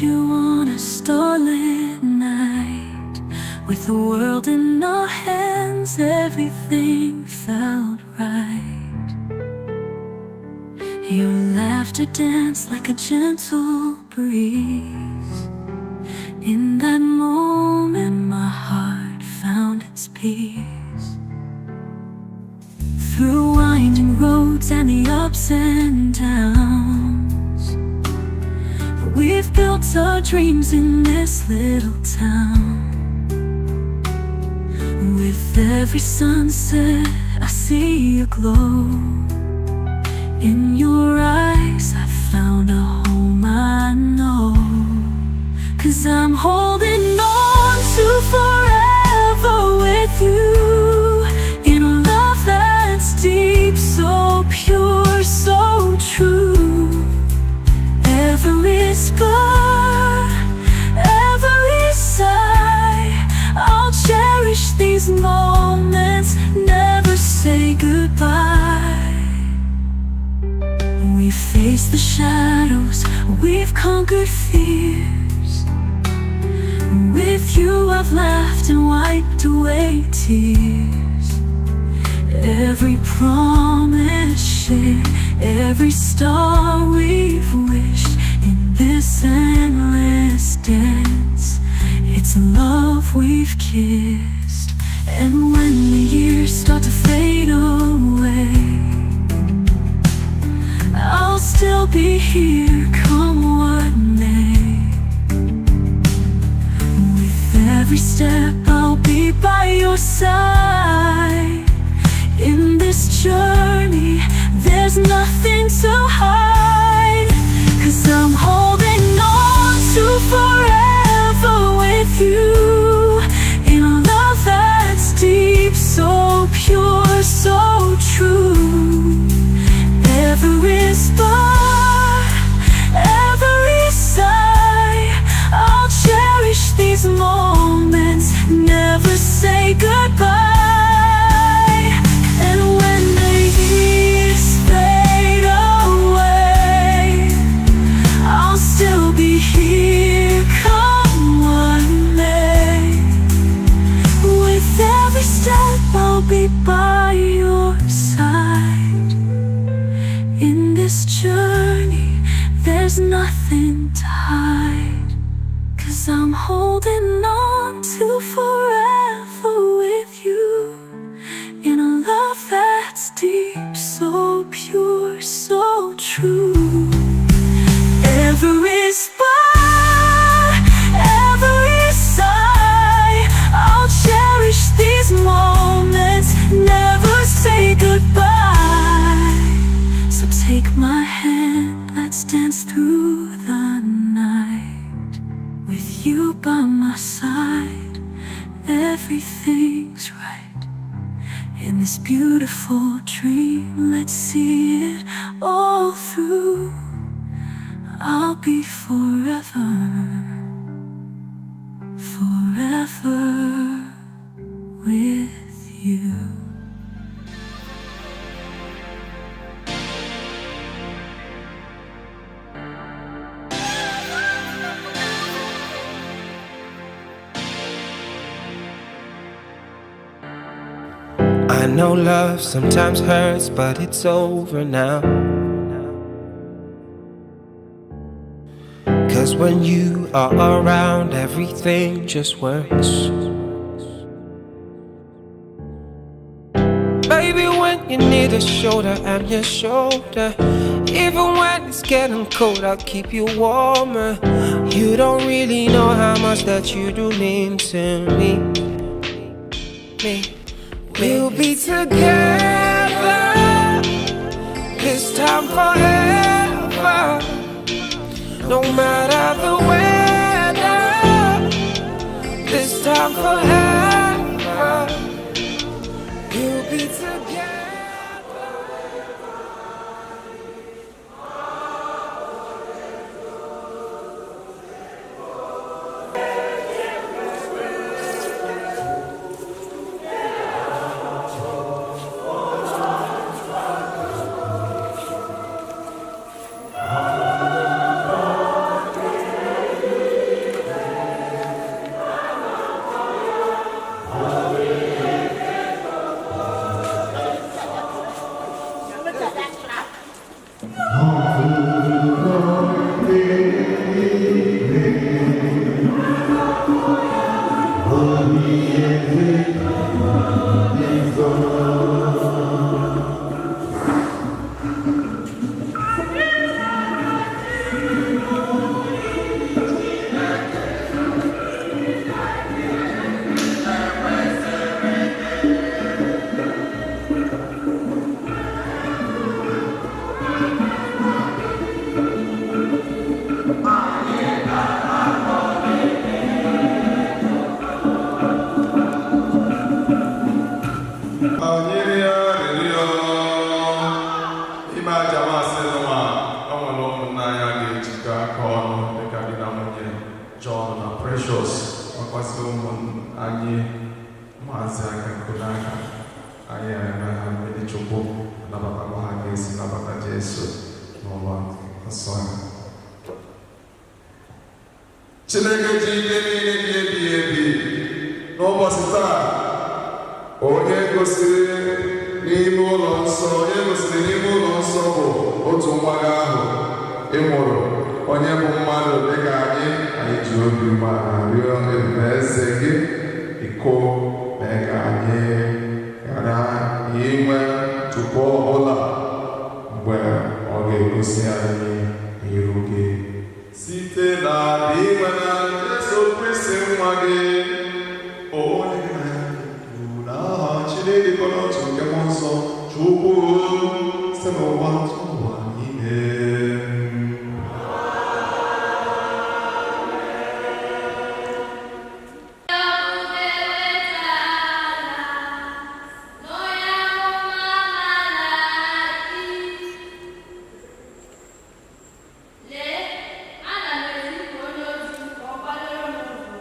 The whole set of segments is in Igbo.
Met you on a starlit night. With the world in our hands, everything felt right. Your laughter danced like a gentle breeze. In that moment, my heart found its peace. Through winding roads and the ups and downs, we've built our dreams in this little town. With every sunset, I see you glow. In your eyes, I found a home I know. 'Cause I'm holding on to forever with you. In a love that's deep, so pure, so true. Every scar, every sigh, I'll cherish these moments, never say goodbye. We face the shadows, we've conquered fears. With you I've laughed and wiped away tears. Every promise shared, every star we've wished. In this endless dance, it's love we've kissed. And when the years start to fade away, I'll still be here, come what may. With every step I'll be by your side. In this journey, there's nothing to hide. 'Cause I'm holding on to forever with you. In a love that's deep, so pure, so true. Every spark, every sigh, I'll cherish these moments, never say goodbye. And when the years fade away, I'll still be here, come what may. With every step I'll be by your side. In this journey, there's nothing to hide. 'Cause I'm holding on to forever with you. In a love that's deep, so pure, so true. Every spark, every sigh, I'll cherish these moments, never say goodbye. So take my hand, let's dance through the night. With you by my side, everything's right. In this beautiful dream, let's see it all through. I'll be forever, forever with you. I know love sometimes hurts, but it's over now. 'Cause when you are around, everything just works. Baby, when you need a shoulder, I'm your shoulder. Even when it's getting cold, I'll keep you warmer. You don't really know how much that you do mean to me. Me. We'll be together this time forever. No matter the weather, this time forever. We'll be together. N'ime aja masị nwa, o nwere ụmụnna anyị a ga-ejikọ aka ọnụ dịka di na nwunye John na Precious, nwekwasị ụmụ anyị maazị aka nkụ n'aka. Anyị eme ha mmiri Chukwu, nabatakwa ha ga-esi nabata Jesu n'ụlọ nsọ ya. Chineke ji ike niile dị ebighị ebi, n'ụbọchị taa, onye gosiri n'ime ụlọ nsọ, onye gosiri n'ime ụlọ nsọ bụ otu nwa gị ahụ ị mụrụ, onye bụ mmadụ dịka anyị, anyị ji obi umeala rịọ ebube eze gị iko mee ka anyị ghara inwe ntụpọ ọbụla mgbe ọ ga-egosi anyị iru gị, site na inwe na Jesu Kristi nwa gị, onye gị na ya dị na aha Chineke dịkọ n'otu nke mmụọ nsọ, Chukwu, site n'ụwa ụwa niile. Lee, ana m ezipụ onye ozi ka ọ kwadoro m ụzọ.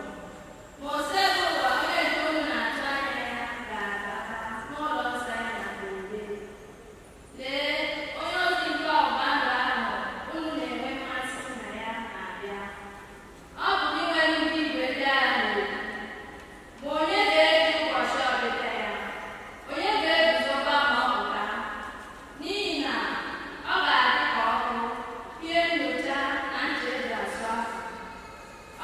Ma Osebụwa, onye nke unu na-atụ anya ya, ga-abata n'ụlọ nsọ ya na mberede. Lee, onye ozi nke ọgbụgba ndụ ahụ unu na-enwe mmasị na ya na-abịa. Ọ bụ inwe nnukwu igwe ndị agha na-ekwu. Ma onye ga-eji ụbọchị ọbịbịa ya? Onye ga-eguzokwa ma ọ pụta? N'ihi na ọ ga-adị ka ọkụ, ihe nnyocha na ncha eji asụ akwa.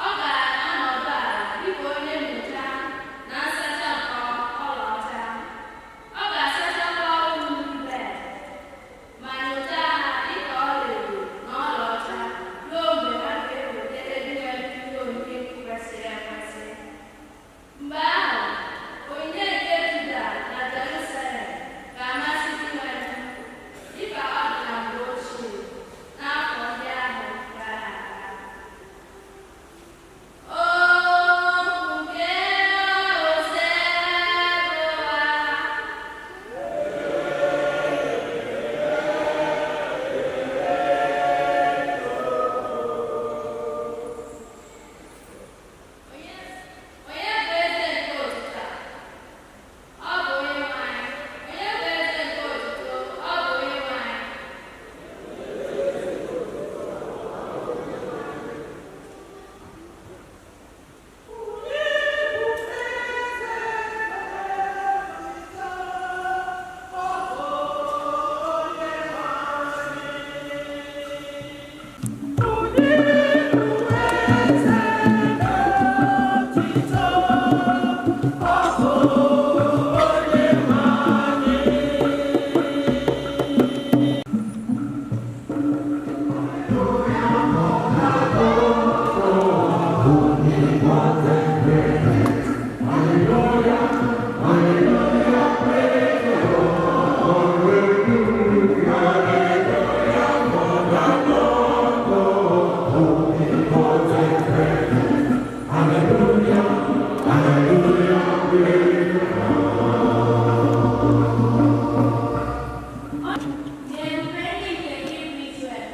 Ọ ga-anọdụ ala dịka onye nnyocha na nsacha nke ọlaọcha. Ọ ga-asachakwa ụmụ Izrel ma nyochaa ha dịka ọlaedo na ọlaọcha ruo mgbe ha ga-eweta ihe onyinye kwesịrị ekwesị. Mgbe ahụ, onyinye nke Juda na Jerusalem ga-amasị Dinwenụ, dịka ọ dị na mgbe ochie, n'afọ ndị ahụ gara aga. Okwu nke Osebụwa. Onye onye bụ eze nke otuto a? Ọ bụ Onyenwe anyị. Onye bụ eze nke otuto? Ọ bụ Onyenwe anyị. N'ebube ndị nke gị bụ Izrel.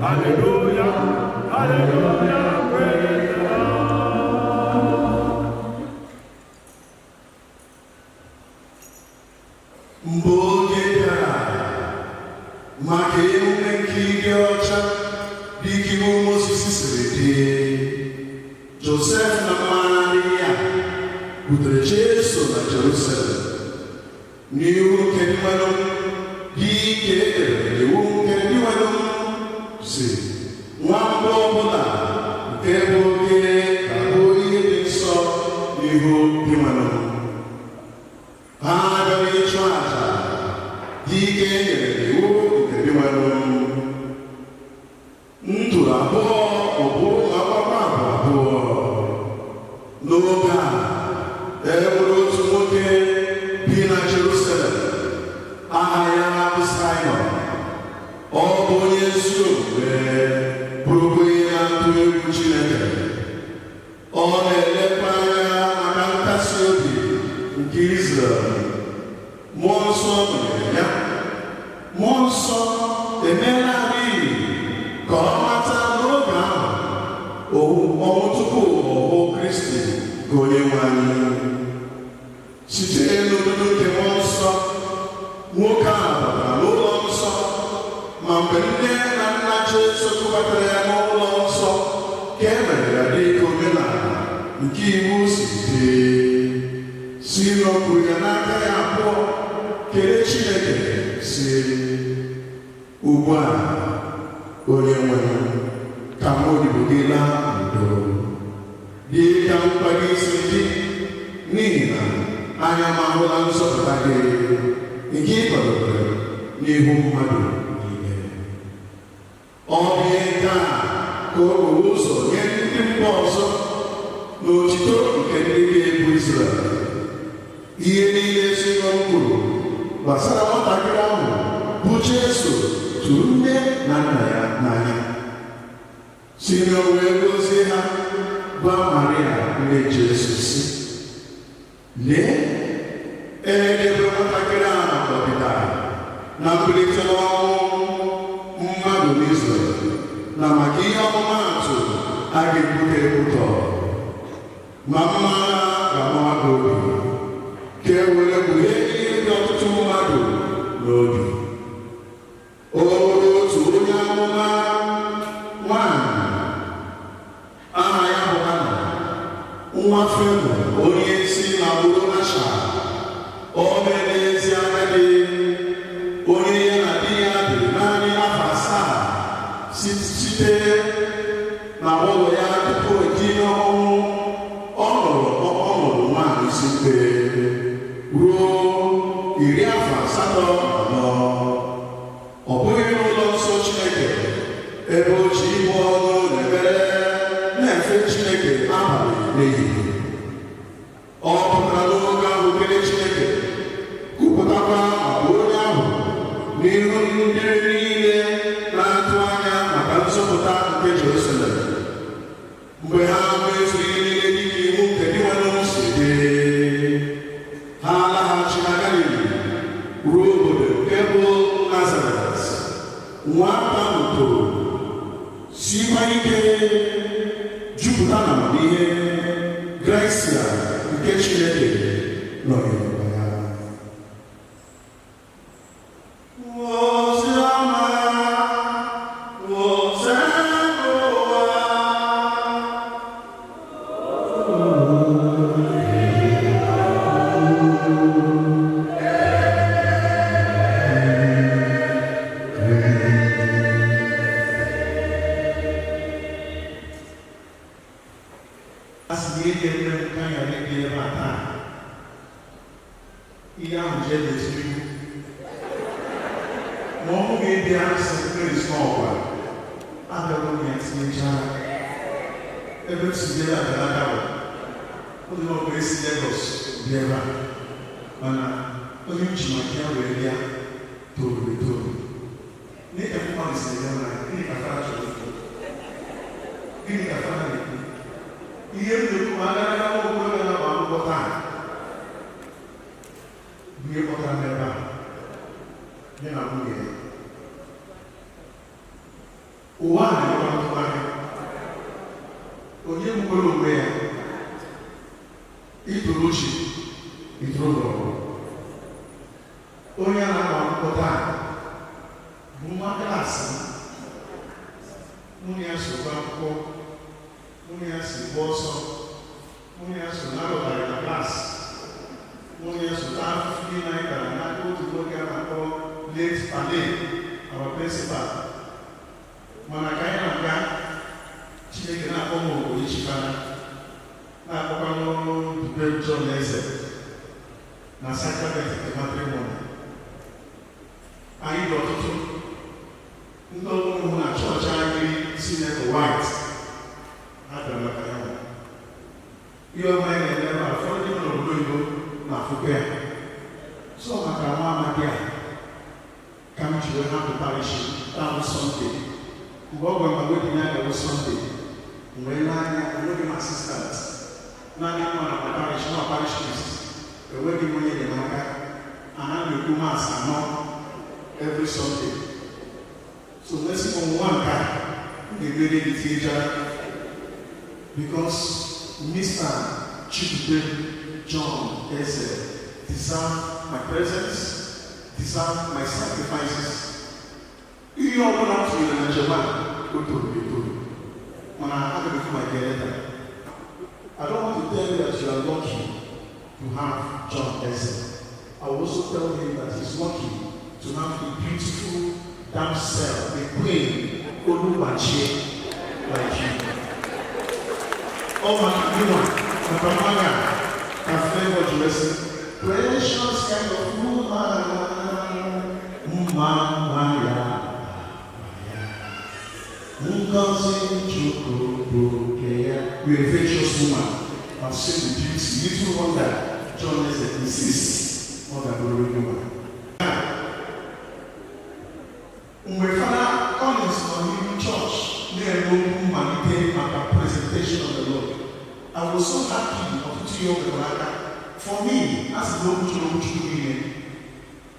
Hallelujah, hallelujah, praise the Lord. Mgbe oge bịara maka emume nke ịdị ọcha dịka iwu Mozis siri dị, Josef na Maria butere Jesu na Jerusalem n'iwu nke mmanụ, dị ike e dere n'iwu nke Dinwenụ si, nwa mbụ ọbụla nke bụ oke ga-abụ ihe dị nsọ n'ihu Dinwenụ. Ha abịaghị ịchụ àjà dị ike e nyere n'iwu nke Dinwenụ, nduru abụọ maọbụ ụmụ akwụkwọ abụọ abụọ. N'oge a e nwere Chineke. Ọ na-elekwa anya maka nkasi obi nke Izrel. Mmụọ Nsọ nyere ya. Mmụọ Nsọ emeela n'ihi ka ọ mata n'oge ahụ ọnwụ tupu ọ hụ Kristi ka onye nwe anyị. Site n'odudu nke Mmụọ Nsọ, nwoke a batara n'ụlọ nsọ, ma mgbe nne na nna Jesu tụbatara ya n'ụlọ nsọ ka e mere ya dị ka omenala nke iwu si dị, si nọpụrụ ya n'aka ya abụọ, kelee Chineke, si, "Ugbu a, onye nwe m, ka m odibo gị laa n'udo dị ka nkwa gị si dị, n'ihi na anya m ahụla nzọpụta gị nke ị kwadobere n'ihu mmadụ niile." Ọ bụ ihe nke a ka o buru ụzọ nye ndị mba ọzọ na otito nke ndị ga-ebu Izrel. Ihe niile Simeon kwuru gbasara nwatakịrị ahụ bụ Jesu tụrụ nne na nna ya n'anya. Simeon wee gozie ha, gwa Maria nne Jesu si, "Lee, edebe nwatakịrị a maka ọdịda na mbilite n'ọnwụ mmadụ n'Izrel, na maka ihe ọmụmaatụ a ga-ekwute ekwutọ, ma mma ga-amawa gị obi, ka e were kpughee ihe dị ọtụtụ mmadụ n'obi." O nwere otu onye amụma nwanyị aha ya bụ Ana, nwa Fanuel, onye si n'agbụrụ Asha. O mere ezi agadi, onye ya na di ya dị naanị afọ 7 site na ụlọ ya tupu o tinye ọnwụ. Ọ nụrụ nwaanyị isi mkpe ruo 84. Ọ bụghị n'ụlọ nsọ Chineke, ebe o ji ibu ọnụ na ekpere na-efe Chineke abalị n'ehihie. Ọ pụtara n'oge ahụ kelee Chineke, kwupụtakwa maka onye ahụ n'ihu ndị niile na-atụ anya maka nzọpụta nke Jerusalem. Mgbe ha mezuru ihe niile dịka iwu nke Dinwenụ si dị, ha laghachi na Galili, ruo obodo nke bụ Nazaret. Nwata ahụ toro, sikwa ike, jupụta na amamihe. Grasia nke Chineke nọnyere ya. Oziọma Osebụwa. A sị na ihe ga-eme m ka anyị ghara ịbịa ebe a taa, ihe ahụ ji emezu iwu ma ọ bụghị ịbịa St. Mary's n'ọkwa abịago m ya tinyechara ebe m si bịa ebe a gara aga bụ oge ọbụla esi Lagos bịa ebe a, mana onye m ji maka ya wee bịa toruru etoru. N'ịka mmadụ si bịa na gịnị ka fada chọrọ ikwu, gịnị ka fada na-ekwu, ihe m na-ekwu, ma agara aga nwa okorobịa na-agba akwụkwọ taa bụ ihe kpọtara m ebe a, ya na nwunye ya. Ụwa a na-enwekwa ntụgharị. Onye gbukwara onwe ya ịtụrụ uche ịtụrụ ụlọ. Onye a na-agba akwụkwọ taa bụ nwa klaasị m. Nwunye ya so gụọ akwụkwọ, nwunye ya si gba ọsọ, nwunye ya so na-alụtarị na klaasị, nwunye ya so taa afụfụ niile anyị tara n'aka otu nwoke a na-akpọ late Pale, our principal. Mana ka anyị na-aga, Chineke na-akpọ m obodo ichibara, na-akpọkwanụ Dube John Eze na sacrament nke matrimony. Anyị dị ọtụtụ ndị ọhụrụ na chọọchị anyị. Senator White ha bịara maka ya nwa. Ihe ọma anyị na-eme ebe a, ụfọdụ ndị nọ n'obodo oyibo na-afụkwa ya. So maka nwa amadi a ka m ji wee hapụ parish taa bụ Sunday. Mgbe ọ gwara m wedding ya ga-abụ Sunday. Mgbe n'anya, enweghị m assistant. Naanị nwa na parish, nwa parish priest. Enweghị m onye enyemaka. Ana m ekwu Mass anọ every Sunday. So mesị m nwa nke a, m ga-emere gị tinyechara because Mr. Chidubem John Eze deserve my presence, deserve my sacrifices. Ihe ọbụla m tinyere na njem a, o toro etoru. Mana aga m ekwu maka ya later. I don't want to tell you that you are lucky to have John Eze. I will also tell him that he's lucky to have a beautiful damsel, a queen, Oluwachi, like you. Oh, my God, my mama, my flavor dress, precious kind of woman, mama ya, Ngozi Chukwu bụ nke ya. You're a virtuous woman. I've seen the beauty. Little wonder John Eze insists ọ ga-abụrụ woman. Mgbe Fada Collins nọ n'ihu chọọchị na-eme okwu mmalite maka presentation of the Lord, I was so happy. Ọtụtụ ihe o metụrụ aka. For me, a sị na okwu chọrọ okwu Chukwu niile.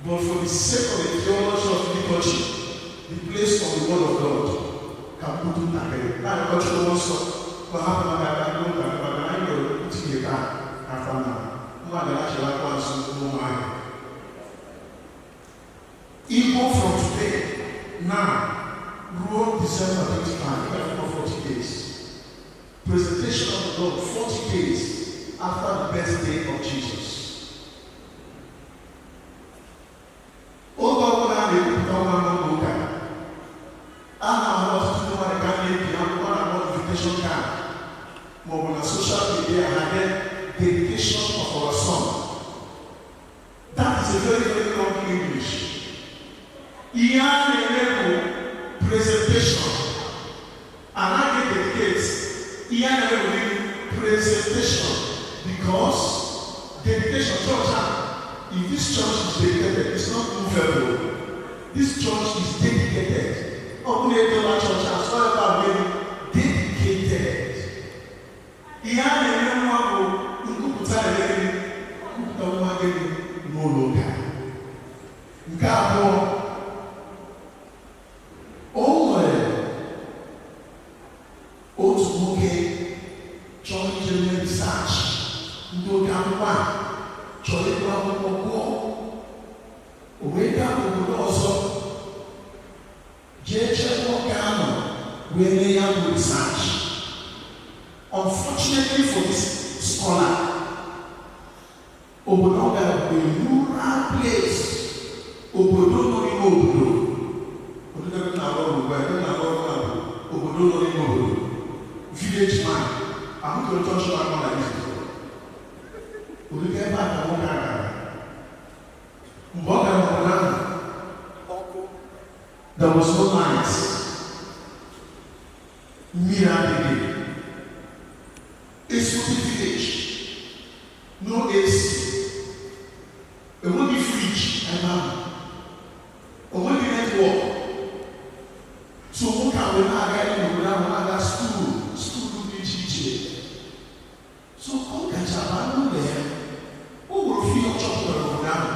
But for the sake of the theology of liturgy, the place of the word of God, ka m kwutu ntakịrị na-arịkọ Chukwu nsọ ka ọ hapụ maka aka n'ụka, maka na anyị nwere itinye taa afọ na nwa ga-achịlakwa azụ n'ụmụahịa. Igbo, from today now ruo December 25, for 40 days. Presentation of the Lord, 40 days after the birthday of Jesus. Oge ọbụla a na-ekwupụta nwa n'ụlọ ụka, a na-ahụ ọtụtụ ndị mmadụ ka a na-ebi akwụkwọ na-akpọ invitation card maọbụ na social media, ha dee "dedication of our son". That is a very, very long English. Ihe a na-eme bụ presentation. Anaghị dedicate. Ihe a na-eme bụ gịnị? Presentation. Because dedication, church a, if this church is dedicated, it's not movable. This church is dedicated. Ọ bụ na edola church a sọ ebe a bụ gịnị? Dedicated. Ihe a na-eme nwa bụ nkwupụta. Eme gịnị? Nkwupụta nwa gịnị? N'ụlọ ụka. Nke abụọ, o nwere otu nwoke chọrọ ije mee research. Ndị oke akwụkwọ a chọrọ ịgụ akwụkwọ gụọ, o wee gaa obodo ọzọ jee chebe nwoke ahụ wee mee ya bụ research. Unfortunately for this scholar, obodo ọ gara bụ a rural place, obodo nọ n'ime obodo. Obodo ebe m na-arụ ọrụ ugbu a, ebe m na-arụ ọrụ na bụ obodo nọ n'ime obodo, village man. Ahụtụrụ chọọchị na-akpọ na this before. Obodo ebe a ka nwoke a gara. Mgbe ọ gara obodo ahụ, ọkụ, there was no light, mmiri adịghị, ezigbote village, no AC, enweghị fridge ebe ahụ, onweghị network. So nwoke a wee na-aga n'obodo ahụ, na-aga school, school dị iche iche. So ka ọ gacha baa n'ụlọ ya, o nwere ofu ihe ọ chọpụtara n'obodo ahụ.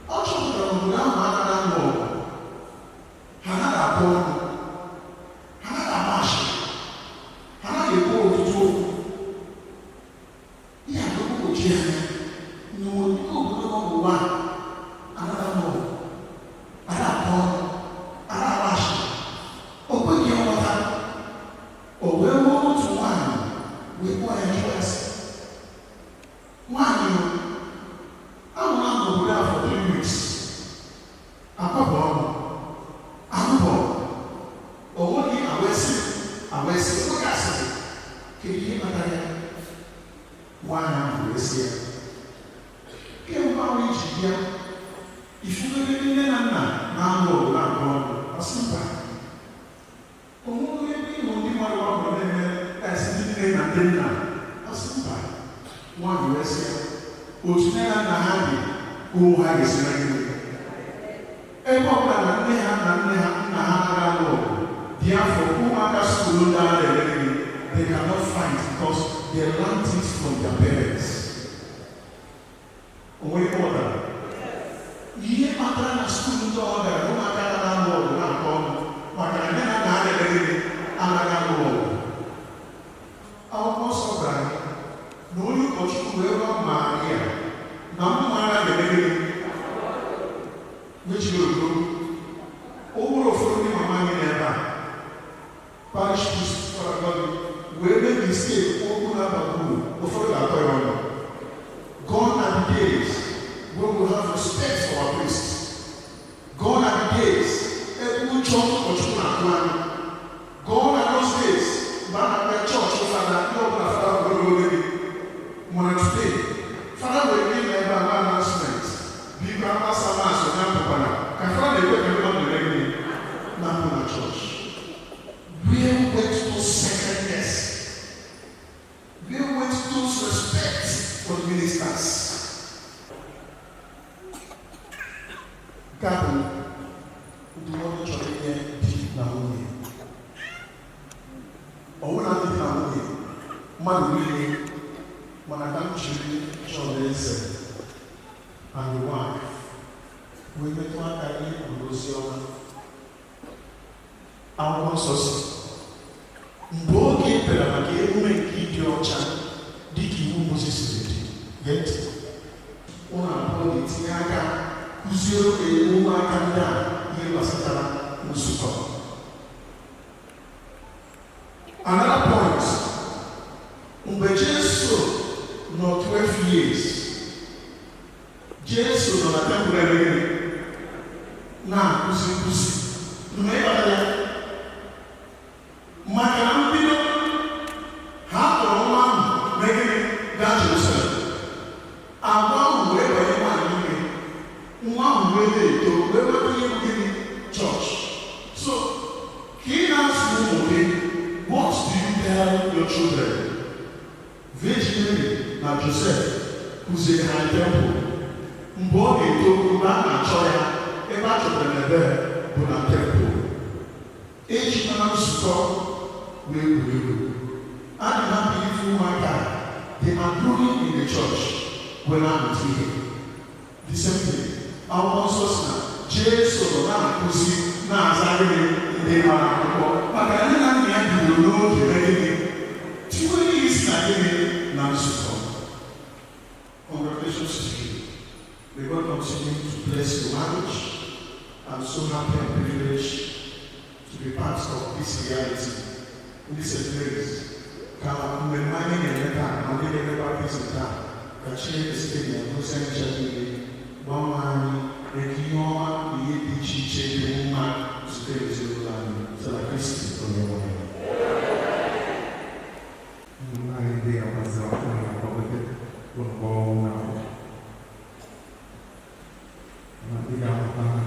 Ọ chọpụtara n'obodo ahụ anaghị alụ ọgụ, ha anaghị akọ ọnụ, ha anaghị agba ashịrị, ha anaghị ekwu ọtụtụ okwu. Ihe a na-egbochi anya n'ụdị obodo nọ n'ụwa a, anaghị alụ ọgụ, anaghị akọ ọnụ, anaghị agba ashịrị. O kweghị nghọta. O wee hụ otu nwaanyị, wee kpọọ ya, jụọ ya sị, "Nwaanyị o, anọla m n'obodo a for 3 weeks, akwapụ ọnụ ahụbọ, o nweghị awesị awesị, nweghị asịrị. Kedu ihe kpatara ya?" Nwaanyị ahụ wee sị ya, "Kemgbe ahụ iji bịa, ifugoro nne na nna na-alụ ọgụ, na-akọ ọnụ?" Ọ sị, "Mba." "Onweghị ebe ịhụ ndị mmadụ gbakọrọ na-eme esi ndị nne na ndị nna?" Ọ sị, "Mba." Nwaanyị wee sị ya, "Otu nne na nna ha dị ka ụmụ ha ga-esi na gịnị? Ebe ọ bụla na nne ha na nne ha nna ha anaghị alụ ọgụ dị afọ, ụmụaka school ndị agha na-eme gịnị?" They cannot fight because they learned it from their parents. Onwe ihe ọ ihe kpatara na school ndị ọ gara, ụmụaka na-alụ ọgụ na-akọ ọnụ maka na nne na nna ha na-eme gịnị? Anaghị alụ ọgụ. Akwụkwọ nsọ gwara anyị na onye ụkọchukwu wee gwa Maria na mma agha ga-eme gịnị? Mechiri ogo o nwere ụfọdụ ndị mama anyị n'ebe a, parish priest gwara gị wee mee mistake, okwu na-abaghị uru, ụfọdụ ga-atọ ya ọnụ. Gone are the days when we have respect for our priests. Gone are the days ebe ụjọ ụkọchukwu na-atụ anyị. Gone are those days mgbe a na-abịa chọọchị fada, ndị ọbụla fada gwere oge gị. Mana today, fada nwere ike ịnọ ebe a na announcement, biko, agbasa mass, onye apụkwana, ka fada na-ekwe ka ndị mmadụ na-eme gịnị? Na-apụ na chọọchị. Where went those sacredness? Where went those respect for the ministers? Nke a bụ ndụmọdụ chọrọ inye di na nwunye. Ọ bụrụ na di na nwunye, mmadụ niile, mana ka m jiri John Eze and the wife wee metụ aka ihe kwuru ozi ọma. Akwụkwọ nsọ si mgbe oge bịara maka emume nke ịdị ọcha dịka iwu Mozis siri dị, gee ntị, ụlọ abụọ ga-etinye aka kụziere ụmụaka ndị a ihe gbasatara nzukọ. Another point, mgbe Jesu nọ 12 years, Jesu nọ na temple ebe gịnị? Na-akụzi nkụzi. Mgbe ịghọta ya maka na mbido ha kpọrọ nwa ahụ mee gịnị? Gaa Jerusalem. Agwa ahụ wee banye nwaanyị ime, nwa ahụ wee na-eto, wee nweta ihe bụ gịnị? Chọọchị. So ka ị na-asụ ụmụ gị, what do you tell your children? Virgin Mary na Joseph kụziere ha temple. Mgbe ọ na-eto, mgbe a na-achọ ya, ebe a chọtara na ebe bụ na temple. Ejikwana nzukọ wee egwuregwu. A na-ahapụ ife ụmụaka, they are growing in the church wee na-amụta ihe. The same thing, akwụkwọ nsọ si na Jesu nọ na-akụzi, na-aza gịnị? Ndị mara akwụkwọ, maka na nne na nna ya bidoro n'oge mee gịnị? Tiwere isi na gịnị? Na nzukọ. Congratulations to you. May God continue to bless your marriage. I'm so happy and privileged to be part of this reality in this place. Ka mmemme anyị na-eme taa na ndị na-eme baptizim taa, ka Chineke site na gosi anyị ncha niile gbanwe anyị, mee ka ihe ọma na ihe dị iche iche dị mma zute ezinụlọ anyị, site na Kristi onye nwe anyị. Anyị dị agbazi ọkụ na akwadobe ụlọ ọnwụ akwụkwọ na ndị ga-amụta ha.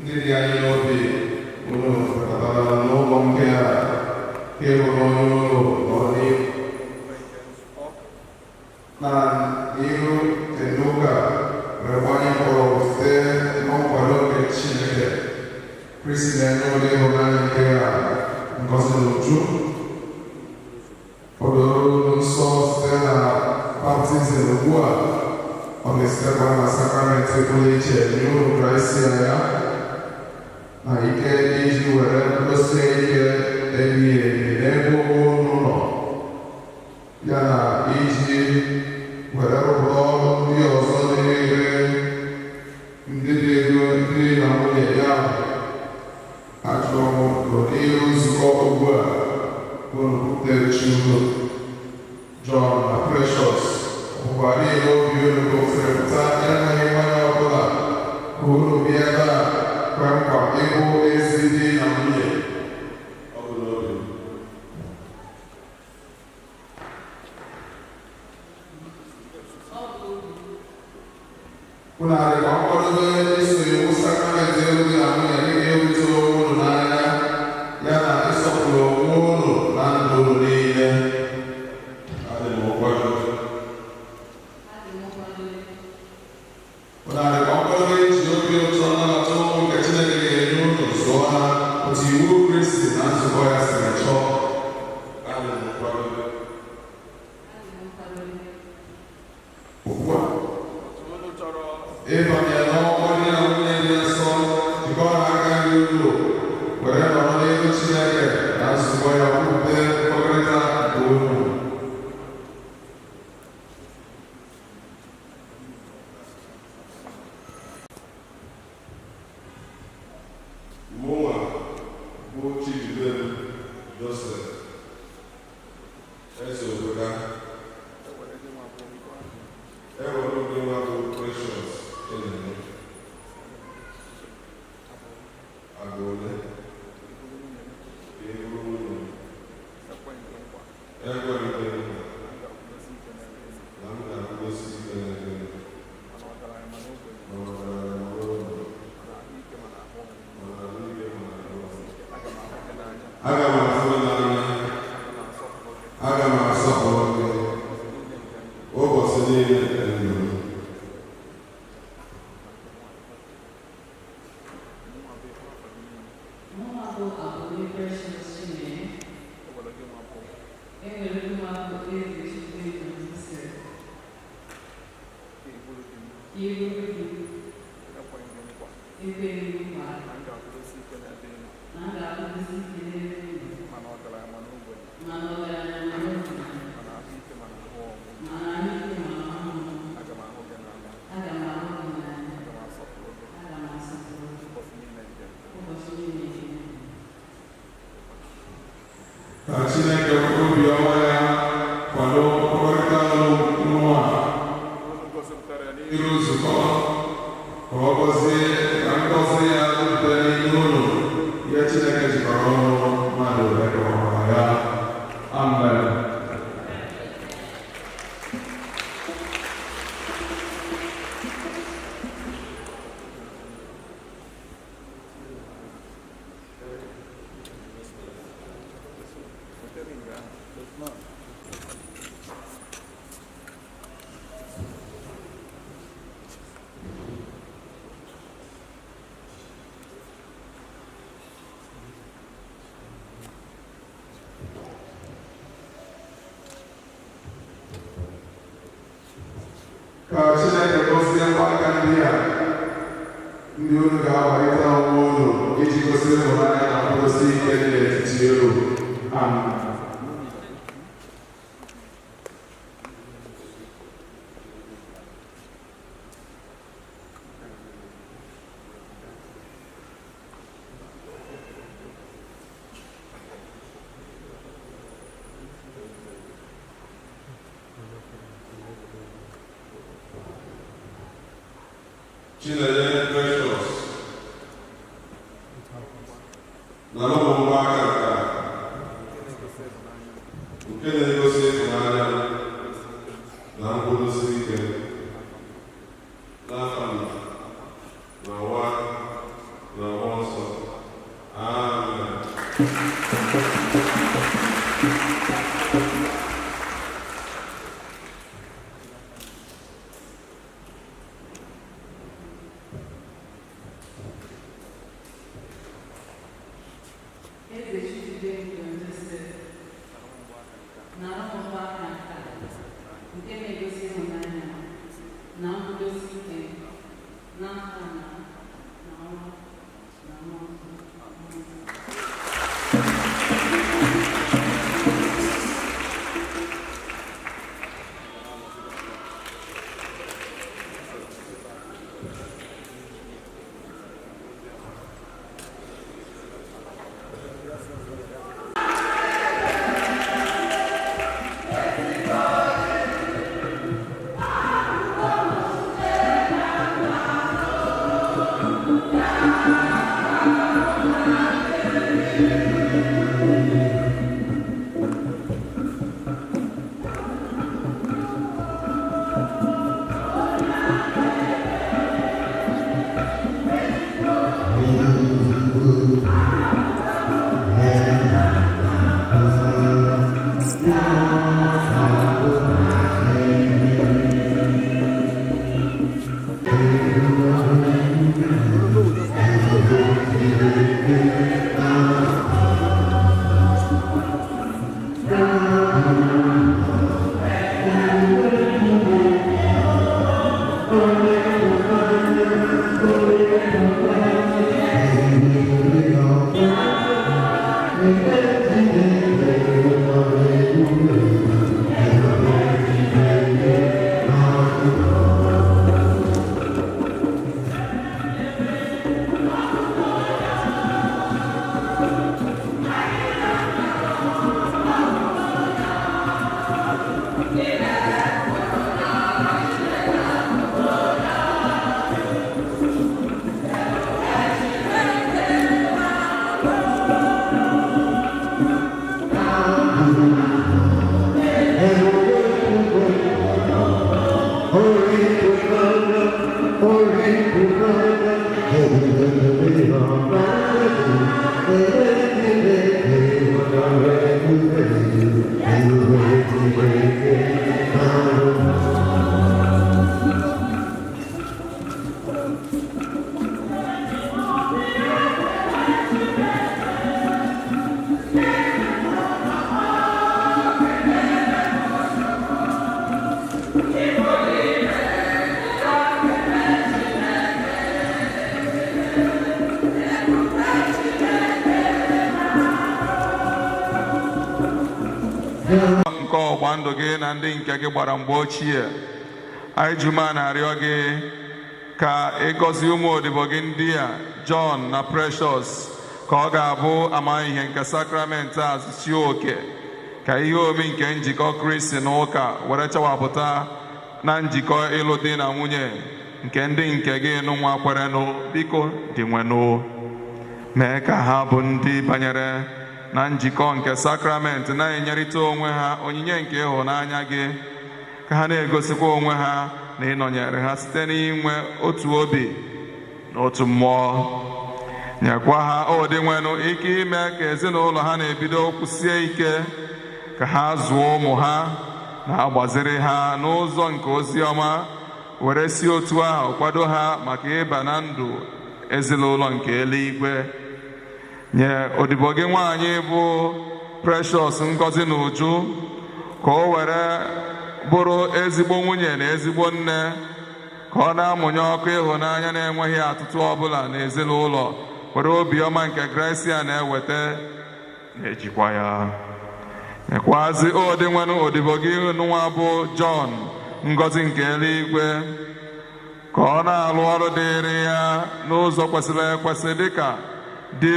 Ndị dị anyị n'obi, unu batara n'ụlọ nke a ịhụ n'onye ụlọ nọ n'ihu na n'ihu nke n'ụka wee gbanye mkpọrọgwụ site n'nkwado nke Chineke. Kristi na-enye ụdị ịhụnanya nke a ngọzi n'uju. O doro unu nsọ site na baptizim. Ugbu a ọ ga-esitekwa na sakramenti pụrụ iche nye unu Kraịst ya na ike iji were kwụsie ike ebighị ebi n'ebe unu nọ, ya na iji were rụpụta ọrụ ndị ọzọ niile ndị dị ego ndị na nwunye ya. Achọrọ m ka Chukwu. John na Precious, bụkwa niile obi unu gosiri pụta enweghị mmanya ọbụla ka unu bịa ebe a kwe nkwa ịbụ ezi di na nwunye? Ọ bụ n'obi m. Unu adị ka nkwadobe iso iwu sakramenti ịlụ di na nwunye dịka ịhụta onwe unu n'anya ya na ịsọpụrụ onwe unu na ndụ unu niile? Adị m nkwado. Unu adị ka nkwadobe iji obi ụtọ nabata ụmụ nke Chineke ga-enye unu, zụọ ha otu iwu Kristi na nzukọ ya siri chọọ? Adị m nkwado. Ugbu a, ịbanye n'ọkwa di na nwunye dị nsọ, jikọrọ aka gị unu were nọrọ n'ihu Chineke na nzukọ ya kwupụta nkwekọrịta nke unu. Mụnwa bụ Chidubem Joseph Ezeobodo, ewere oge nwa bụ Precious Enene Agụle ka e bụrụ nwunye m. Ekwere m nkwa na m ga-akwụdosi ike n'ebe m, ma ọgaranya ma ogbenye, ma ahụike ma ahụ ọnwụ. Aga m afụ gị n'anya, aga m asọpụrụ gị ụbọchị niile nke ndụ m. Mụnwa bụ Abụli Precious Chinenye. Enwere nwa bụ Eze Chidubem Joseph. Ka ị bụrụ di m, ekweghị m nkwa na m ga-akwụdosi ike n'ebe ị nọ, mana ọgaranya mana ogbenye, mana ahụike mana ahụ ọnwụ. Aga m ahụ gị n'anya, aga m asọpụrụ gị ụbọchị niile nke ndụ m. Ụbọchị niile nke ndụ m. Ka Chineke were obiọma ya kwado nkwekọrịta unu a n'iru nzukọ, ka ọ gọzie, ka ngọzi ya rute n'ime unu. Ihe Chineke jikọrọ ọnụ, mmadụ ekewara ya. Amen. Ka Chineke gọzie mgbaka ndị a, ndị unu ga-agbarịta onwe unu iji gosi ịhụnanya na nkwụdosi ike dị n'etiti unu. Amen. Chinenye Precious, nara ụmụ mgbaaka nke a, nke na-egosi ịhụnanya na nkwụdosi ike, n'afa Nna na Nwa na Mmụọ Nsọ. Amen. Eze Chidubem Joseph, nara m mgbaaka nke a, nke na-egosi ịhụnanya na nkwụdosi ike, n'afa Nna na Nwa na Mmụọ Nsọ. Amen. nke ọgba ndụ gị na ndị nke gị gbara mgbe ochie. Anyị ji umeala na-arịọ gị ka ị gọzie ụmụ odibo gị ndị a, John na Precious, ka ọ ga-abụ amamihe nke sakramenti a sie oke, ka ihe omi nke njikọ Kristi na ụka were chawapụta na njikọ ịlụ di na nwunye nke ndị nke gị nụnwa kwerenụ. Biko, Dinwenụ, mee ka ha bụ ndị banyere na njikọ nke sakramenti na-enyerịta onwe ha onyinye nke ịhụnanya gị, ka ha na-egosikwa onwe ha na ịnọnyere ha site n'inwe otu obi na otu mmụọ. Nyekwa ha, o Dinwenụ, ike ime ka ezinụlọ ha na-ebido kwụsie ike, ka ha zụọ ụmụ ha na-agbaziri ha n'ụzọ nke ozi ọma, were si otu ahụ kwado ha maka ịba na ndụ ezinụlọ nke eluigwe. Nye odibo gị nwaanyị bụ Precious ngọzi na uju, ka o were bụrụ ezigbo nwunye na ezigbo nne, ka ọ na-amụnye ọkụ ịhụnanya na-enweghị atụtụ ọbụla n'ezinụlọ, were obiọma nke Gracia na-eweta na-ejikwa ya. Nyekwazi, o Dinwenụ, odibo gị nwa bụ John ngọzi nke eluigwe, ka ọ na-alụ ọrụ dịịrị ya n'ụzọ kwesịrị ekwesị dịka di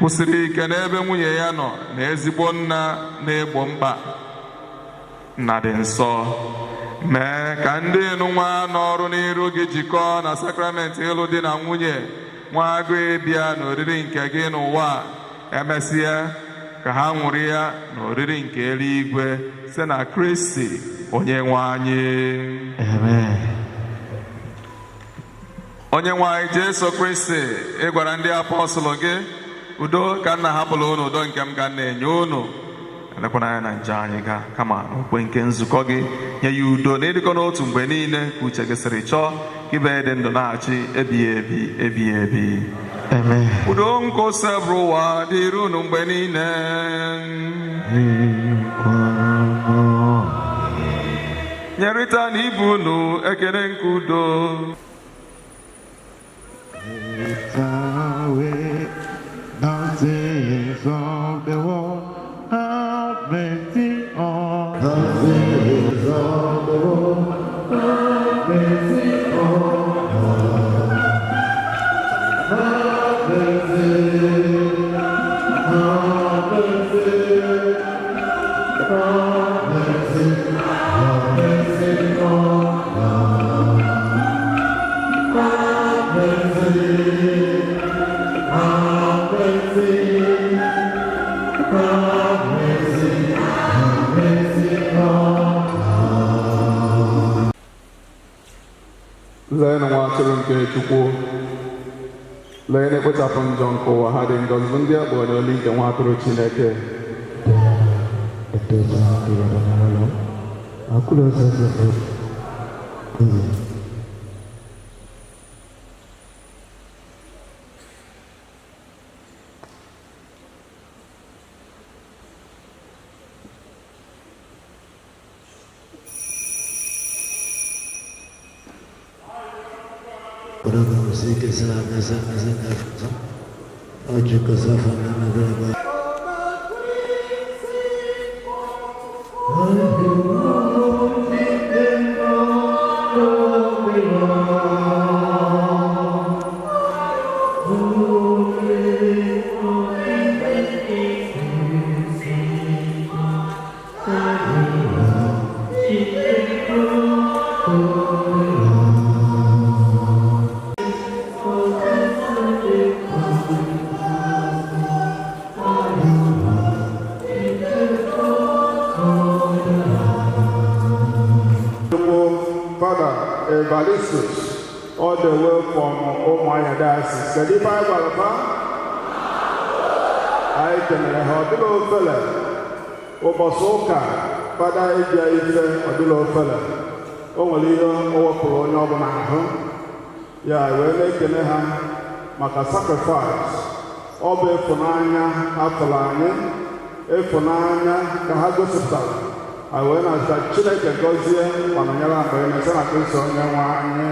kwụsịrị ike n'ebe nwunye ya nọ na ezigbo nna na-egbo mkpa. Nna dị nsọ, mee ka ndị nwa n'ọrụ n'iru gị jikọọ na sakramenti ịlụ di na nwunye nwa agụ ịbịa n'oriri nke gị n'ụwa a. Emesịa, ka ha ṅụrịa n'oriri nke eluigwe, site na Kristi onye nwe anyị. Amen. Onye nwe anyị Jesu Kristi, ị gwara ndị apọstụlụ gị, "Udo ka m na-ahapụrụ unu, udo nke m ka m na-enye unu. Elekwana anya na njọ anyị ga, kama n'okwe nke nzukọ gị, nye ya udo na ịdịkọ n'otu mgbe niile, ka uche gị sịrị chọọ, ka ibe dị ndụ na-achị ebighị ebi ebighị ebi." Amen. Udo nke Osebụrụwa dịrị unu mgbe niile. Nyerịta na ibe unu ekele nke udo. Away the sins of the world, have mercy on the sins of the world, have mercy on us. Have mercy, have mercy, have mercy, have mercy on us. Have mercy. Have mercy, have mercy, have mercy on us. Leenụ nwa atụrụ nke Chukwu, lee na-ekpochapụ njọ nke ụwa. Ha dị ngọzi bụ ndị a kpọrọ n'olu nke nwa atụrụ Chineke. Eteja ìrọ̀lẹ́ akúlọ̀ sẹ́sẹ̀ ẹ̀. Musik sa sa sa Ocho sa fa Bụ Fada Evalistus, all the way from Ụmụahịa Diocese. Kedu ife anyị gwara fa? Anyị kenere ha. Ọdịla ofele ụbọchị ụka fada ịbịa ife, ọdịla ofele. O nwere ihe o wepụrụ onye ọbụla ahụ ya, wee na-ekene ha maka sacrifice. Ọ bụ ịfụnanya ha fụrụ anyị, ịfụnanya ka ha gosipụtara. Anyị wee na-asị Chineke gọzie ma nọnyere ha mgbe na-ese na Kristo onye nwe anyị.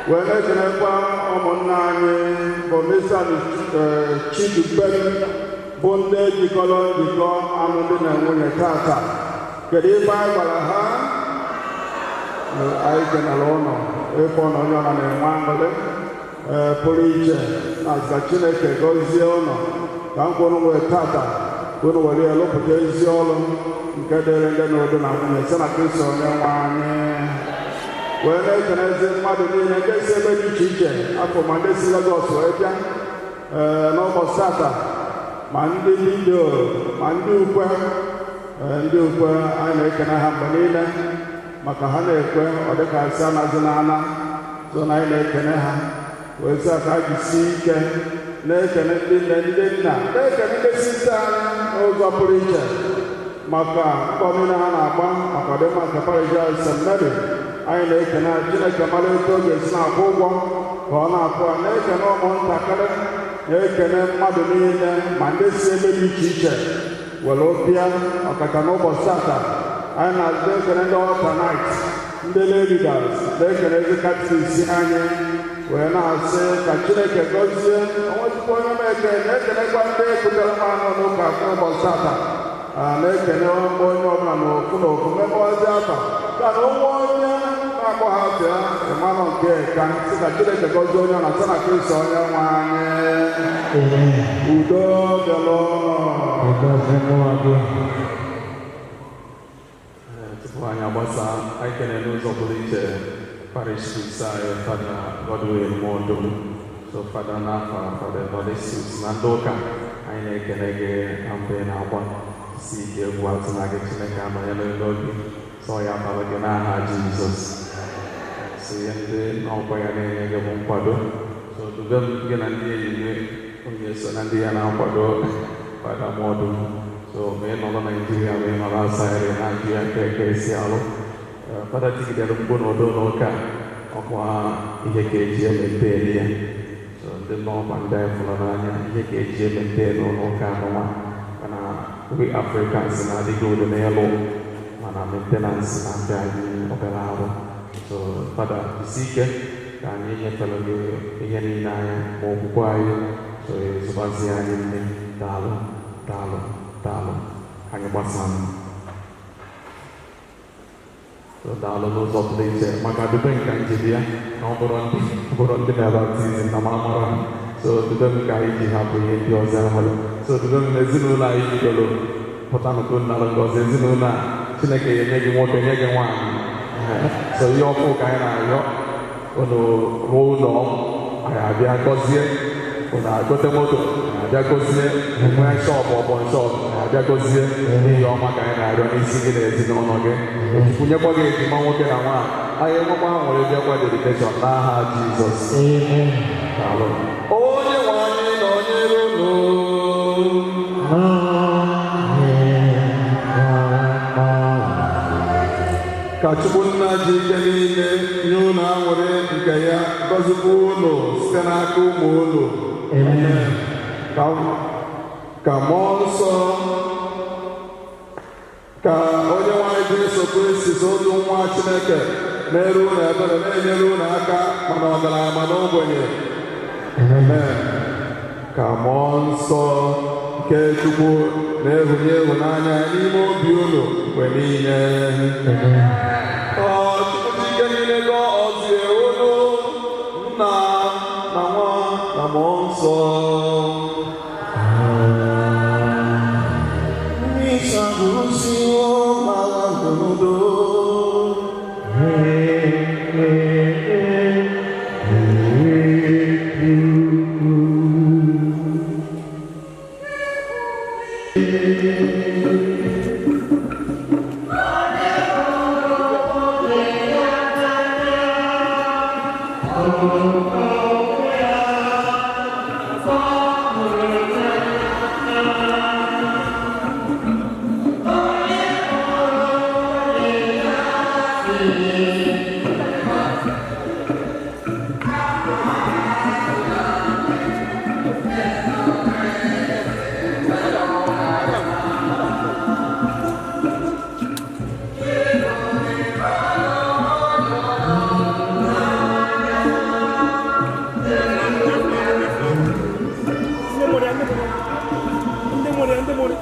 Wee na-ekenekwa ụmụnna anyị bụ Mr. Chidubem, bụ ndị jikọrọ njikọ alụmdi na nwunye tata. Kedu ife anyị gwara ha? Anyị kenere ụnụ ịfọ na onye ọna na-enwe aṅụrị ee pụrụ iche na ka Chineke gọzie ụnụ, ka mkpụrụ wee tata unu were ya lụpụta ezi ọrụ nke dịrị ndị n'udo na nwunye site na Kristo onye nwe anyị. Wee na-ekenezi mmadụ niile ndị si ebe dị iche iche afọ, ma ndị si Lagos wee bịa ee n'ụbọchị tata, ma ndị video, ma ndị ukwe. Ee, ndị ukwe, anyị na-ekene ha mgbe niile maka ha na-ekwe ọ dịka asị anazi n'ana so na anyị na-ekene ha wee sị ka ha jisie ike na-ekene ndị nne, ndị nna, na-ekene ndị sista anyị n'ụzọ pụrụ iche maka mbọ niile ha na-agba maka ọdịmma nke parish St. Mary. Anyị na-ekene ha. Chineke mara etu ọ ga-esi na-akwụ ụgwọ ka ọ na-akwụ ha. Na-ekene ụmụntakịrị, na-ekene mmadụ niile, ma ndị si ebe dị iche iche were bịa, ọkacha n'ụbọchị tata. Anyị na-azụ ekene ndị ọtanit, ndị leaders, na-ekene ezi catechist anyị, wee na-asị ka Chineke gọzie onwezikwa onye m ekene. Na-ekenekwa ndị kutere m anụ n'ụka n'ụbọchị tata. A na-ekene onye ọbụla n'ofu n'ofu mekọzi afa ka na onwe onye na-akpọ ha bịa ịmanụ nke ka sị ka Chineke gọzie onye ọ na-asa na Kristo onye nwe anyị. Udo dịrị ụnụ. Tupu anyị agbasa, anyị kene n'ụzọ pụrụ iche parish priest anyị, Fada Godwin Modo. So Fada, n'afọ Fada Evangelist na ndị ụka anyị na-ekele gị na mgbe ị na-agba si ike egwu atụ na gị. Chineke anọnyere gị, sọ ya bara gị n'aha Jizọs. Si ihe ndị n'ọkwa ya na-enye gị bụ nkwado. So dube m gị na ndị enyi gị, onye so na ndị ya na-akwado Fada Modo. So ma ị nọrọ Naijiria, ma ị nọrọ outside, na-ajụ ya nke ka esi alụ. Fada tigidere mkpu n'udo n'ụka ọkwa ihe ka eji emepe ya. So ndị n'ọkwa, ndị anyị fụrụ n'anya, ihe ka eji emepe n'ụlọ ụka anụnwa, mana we Africans na-adịghị udo n'elu, mana maintenance na-abịa anyị obere arụ. So Fada, jisi ike ka anyị nyefere gị ihe niile anyị ma okwukwe anyị. So ezụbazie anyị nne. Daalụ, daalụ, daalụ. Anyị gbasara. So daalụ n'ụzọ pụrụ iche maka dube nka njide ya na ọ bụrụ ndị na baptism na mamara. So dube m ka anyị ji hapụ ihe ndị ọzọ ahụrụ. So dube m na ezinụlọ anyị bidoro pụta n'udo nara ngọzi ezinụlọ a. Chineke ya enye gị nwoke, nye gị nwaanyị. So ihe ọkụ ka anyị na-arịọ unu, rụọ ụlọ, anyị abịa gọzie unu. Agote moto, anyị abịa gọzie. Nwee shop, ọbọn shop, anyị abịa gọzie. Ihe ọma ka anyị na-arịọ n'isi gị na ezinụlọ gị. Chukwu nyekwa gị ejima nwoke na nwaanyị. Anyị enwekwa ha nwere bịakwa dedication n'aha Jizọs. Daalụ. Onye nwe anyị nọnyere unu. Ka Chukwu Nna ji ike niile nye unu aṅụrị nke ya, gọzikwa unu site n'aka ụmụ unu. Ka mmụọ nsọ, ka onye nwe anyị Jesu Kristi so otu nwa Chineke na-eru unu ebere, na-enyere unu aka, mana ọgaranya mana ogbenye. Amen. Ka mmụọ nsọ nke Chukwu na-ehunye ịhụnanya n'ime obi unu mgbe niile. Ọ Chukwu ji ike niile gọzie unu, Nna na Nwa na Mmụọ Nsọ. Misa gụsịwo mara n'udo. Ndị mụrụ ya, ndị mụrụ ya, ndị mụrụ ya.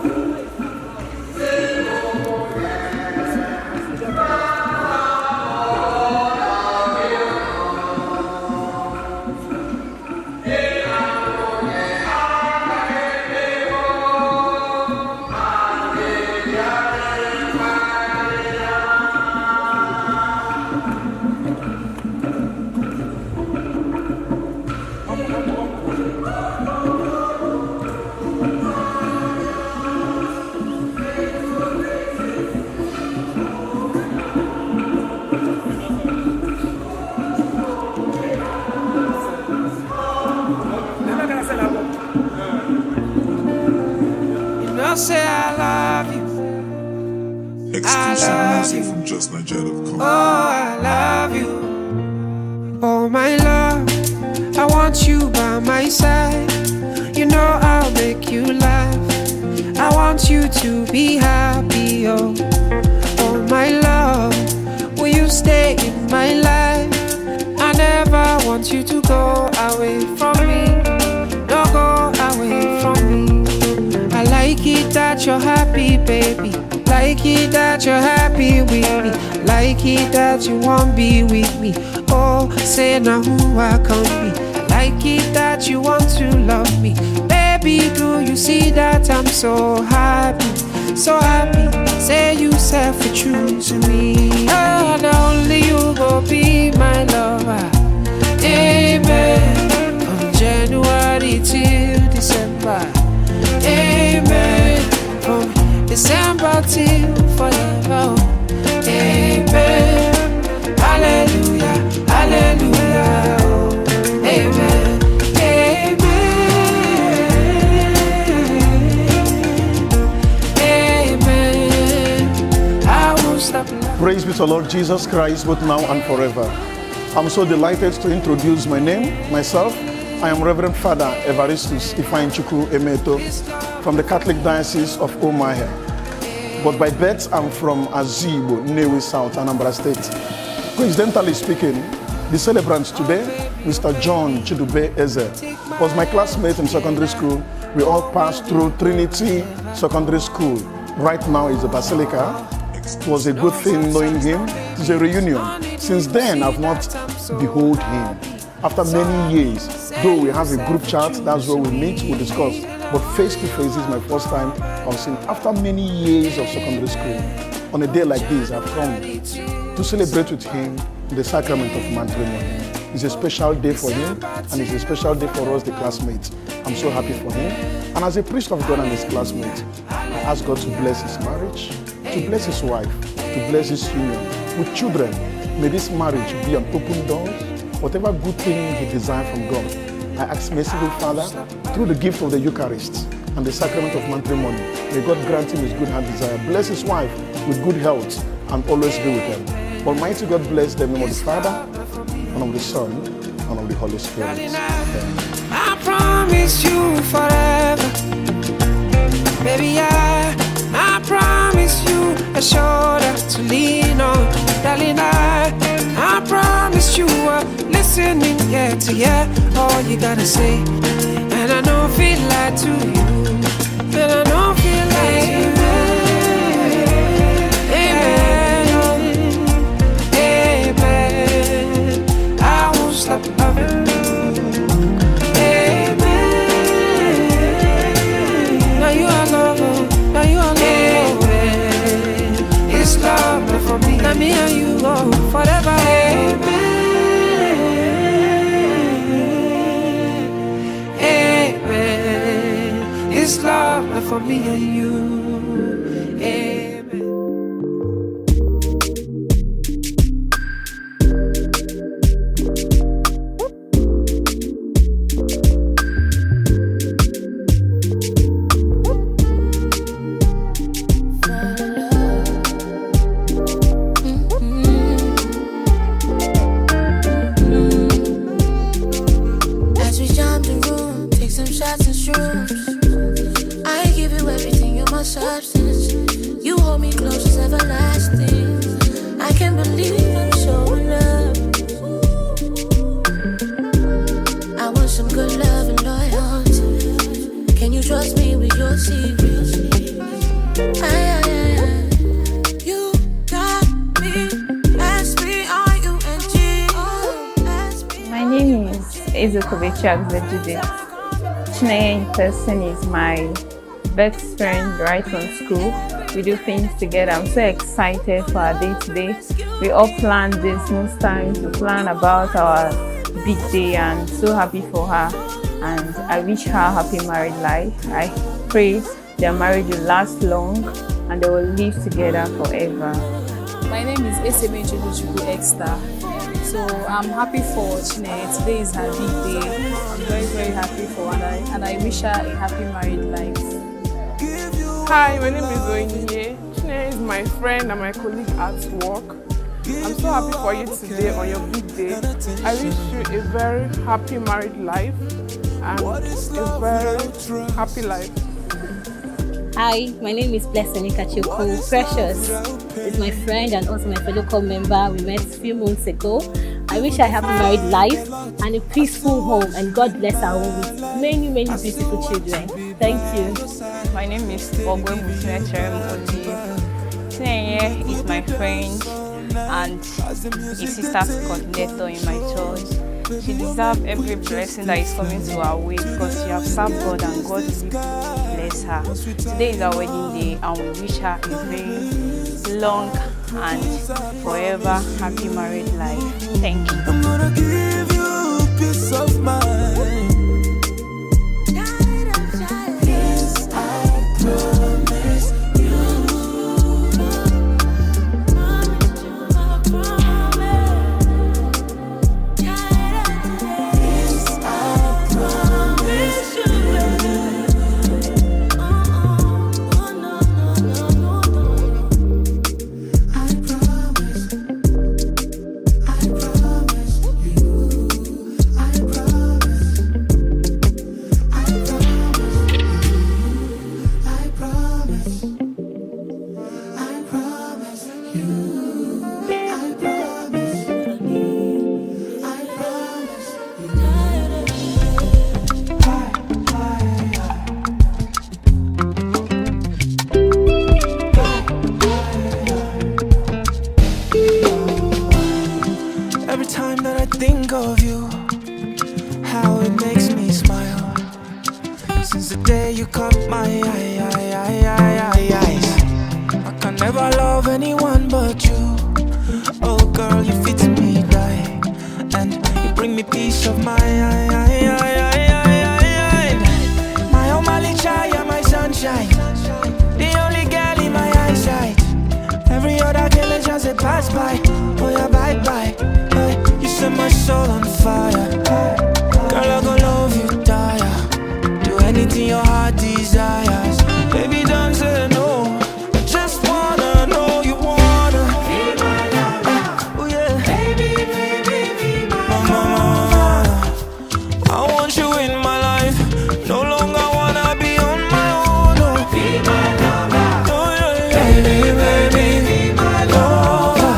Exclusive I love music you. from JustNigeria.com. Oh, I love you. Oh, my love, I want you by my side. You know I'll make you laugh. I want you to be happy. Oh, oh, my love, will you stay in my life? I never want you to go away from me. Don't go away from me. I like it that you're happy, baby. Like it that you're happy with me. Like it that you won't be with me. Oh, say now who I can be. Like it that you want to love me. Baby, do you see that I'm so happy? So happy. Say you said for choosing me. Oh, now only you go be my lover. Amen. From January till December. Amen. From December till forever. Amen. Hallelujah. Hallelujah. Oh. Amen. Amen. Amen. I won't stop loving. Praise be to Lord Jesus Christ, both now and forever. I'm so delighted to introduce my name, myself. I am Reverend Father Evaristus Ifeanyichukwu Emeto from the Catholic Diocese of Umuahia. But by birth, I'm from Azigbo, Nnewi South, Anambra State. Coincidentally speaking, the celebrant today, Mr. John Chidube Eze, was my classmate in secondary school. We all passed through Trinity Secondary School. Right now is a basilica. It was a good thing knowing him. It's a reunion. Since then, I've not behold him. After many years, though we have a group chat, that's where we meet, we discuss. But face to face is my first time I've seen. After many years of secondary school, on a day like this, I've come to celebrate with him the sacrament of matrimony. It's a special day for him, and it's a special day for us, the classmates. I'm so happy for him. And as a priest of God and his classmates, I ask God to bless his marriage, to bless his wife, to bless his union with children. May this marriage be an open door. Whatever good thing he desires from God, I ask merciful Father, through the gift of the Eucharist and the sacrament of matrimony, may God grant him his good heart desire, bless his wife with good health, and always be with them. Almighty God bless them in the name of the Father, and of the Son, and of the Holy Spirit. Amen. I promise you forever. Baby, I promise you a shoulder to lean on. Darling, I promise you a listening ear to hear all you gotta say. And I don't feel like to you. And I don't feel like amen. Amen. Amen. I won't stop loving you. Amen. Now you are love, oh. Now you are love. Amen. It's love not for me. Now me and you, oh, forever. Amen. Amen. It's love not for me and you. Amen. As we jump the room, take some shots and shrooms. I give you everything, you're my substance. You hold me close, it's everlasting. I can't believe I'm so in love. I want some good love and loyalty. Can you trust me with your secrets? I, I, I. You got me, S-P-R-U-N-G. My name is Ezekovichak Judith. Chineye in person is my best friend right from school. We do things together. I'm so excited for our day today. We all plan this most times. We plan about our big day and so happy for her. And I wish her happy married life. I pray their marriage will last long and they will live together forever. My name is Eseme Chukwuchukwu Esther. So I'm happy for Chineye. Today is her big day. I'm very, very happy for her and I wish her a happy married life. Hi, my name is Onyinye. Chineye is my friend and my colleague at work. I'm so happy for you today on your big day. I wish you a very happy married life and a very happy life. Hi, my name is Blessing Ikachukwu. Precious is my friend and also my fellow corps member. We met a few months ago. I wish I have a married life and a peaceful home, and God bless our home with many, many beautiful children. Thank you. My name is Ogwe Buchinecherem Odi. Chinenye is my friend and a sister's coordinator in my church. She deserves every blessing that is coming to her way because she has served God and God will bless her. Today is our wedding day and we wish her a very long and forever happy married life. Thank you. I'm gonna give you peace of mind. Yes, I promise you. Yes, I promise you. I promise. I promise you. I promise. I promise you. I promise. I promise you. I promise. I promise Every time that I think of you, how it makes me smile. Since the day you caught my eye, eye, eye, eye, eye, eyes. I can never love anyone but you. Oh, girl, you fit me die, and you bring me peace of mind. My Omali child, my sunshine, the only girl in my eyesight. Every other girl is just a pass by. Oh yeah, bye bye. Hey, you set my soul on fire. Girl, I gon' love you, die. Do anything your heart desires. Baby, don't say no. I just wanna know you wanna be my lover. Oh yeah. Baby, baby, be my lover. I want you in my life. No longer wanna be on my own. Oh. Be my lover. Oh yeah, yeah. Baby, baby, be my lover.